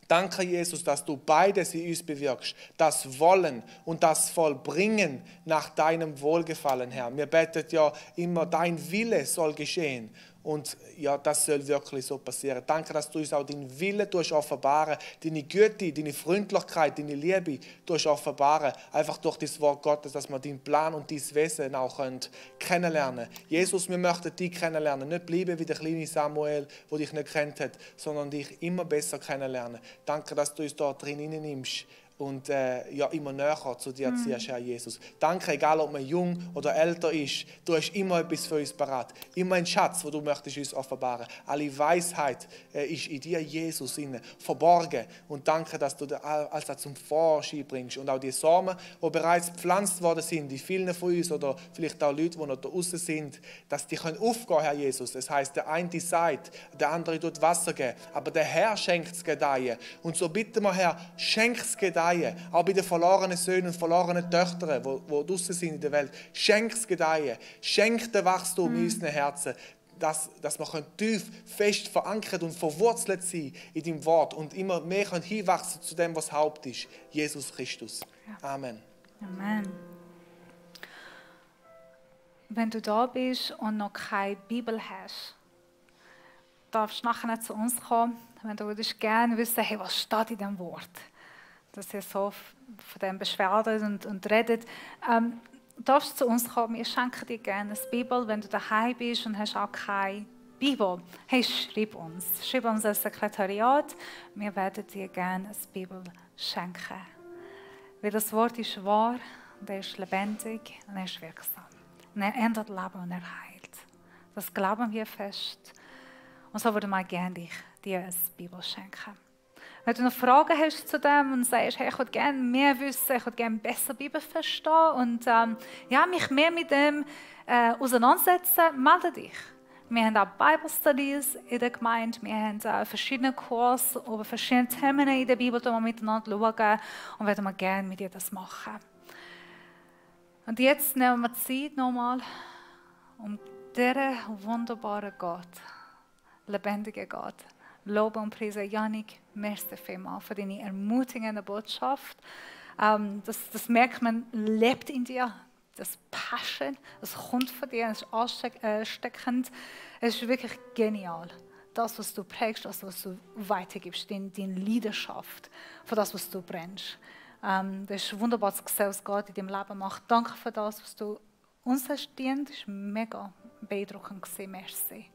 Danke, Jesus, dass du beides in uns bewirkst. Das Wollen und das Vollbringen nach deinem Wohlgefallen, Herr. Wir beten ja immer, dein Wille soll geschehen. Und ja, das soll wirklich so passieren. Danke, dass du uns auch deinen Willen offenbaren, deine Güte, deine Freundlichkeit, deine Liebe offenbaren. Einfach durch das Wort Gottes, dass wir deinen Plan und dein Wesen auch kennenlernen können. Jesus, wir möchten dich kennenlernen. Nicht bleiben wie der kleine Samuel, der dich nicht kennt hat, sondern dich immer besser kennenlernen. Danke, dass du uns da drin nimmst. Und immer näher zu dir ziehst, Herr Jesus. Danke, egal ob man jung oder älter ist, du hast immer etwas für uns parat. Immer einen Schatz, den du möchtest uns offenbaren. Alle Weisheit ist in dir, Jesus, verborgen. Und danke, dass du alles zum Vorschein bringst. Und auch die Samen, die bereits gepflanzt worden sind, die vielen von uns oder vielleicht auch Leute, die noch da draußen sind, dass die aufgehen können, Herr Jesus. Das heisst, der eine sät, der andere tut Wasser geben. Aber der Herr schenkt das Gedeihen. Und so bitten wir, Herr, schenk das Gedeihen. Auch bei den verlorenen Söhnen und verlorenen Töchtern, die draußen sind in der Welt. Schenk das Gedeihen, schenk den Wachstum in unseren Herzen, dass wir tief, fest verankert und verwurzelt sein in deinem Wort und immer mehr hinwachsen zu dem, was Haupt ist, Jesus Christus. Amen. Amen. Wenn du da bist und noch keine Bibel hast, darfst du nachher zu uns kommen, wenn du gerne wissen, hey, was steht in diesem Wort? Dass ihr so von dem beschwert und redet. Du darfst zu uns kommen, wir schenken dir gerne eine Bibel. Wenn du daheim bist und hast auch keine Bibel, hey, schreib uns. Schreib uns als Sekretariat. Wir werden dir gerne eine Bibel schenken. Weil das Wort ist wahr, und er ist lebendig und er ist wirksam. Und er ändert Leben und er heilt. Das glauben wir fest. Und so würde ich gerne dir eine Bibel schenken. Wenn du noch Fragen hast zu dem und sagst, hey, ich würde gerne mehr wissen, ich würde gerne besser Bibel verstehen und mich mehr mit dem auseinandersetzen, melde dich. Wir haben auch Bible Studies in der Gemeinde, wir haben verschiedene Kurse über verschiedene Themen in der Bibel, die wir miteinander schauen und werden wir gerne mit dir das machen. Und jetzt nehmen wir Zeit nochmal, um diesen wunderbaren Gott, lebendigen Gott, loben und preisen. Janik, merci vielmals für deine ermutigende Botschaft. Das merkt man, lebt in dir. Das Passion, das kommt von dir, das ist ansteckend. Es ist wirklich genial. das, was du prägst, das, was du weitergibst, deine Leidenschaft, für das, was du brennst. Das ist wunderbar zu sehen, was Gott in deinem Leben macht. Danke für das, was du uns hast gedient. Das war mega beeindruckend. Merci.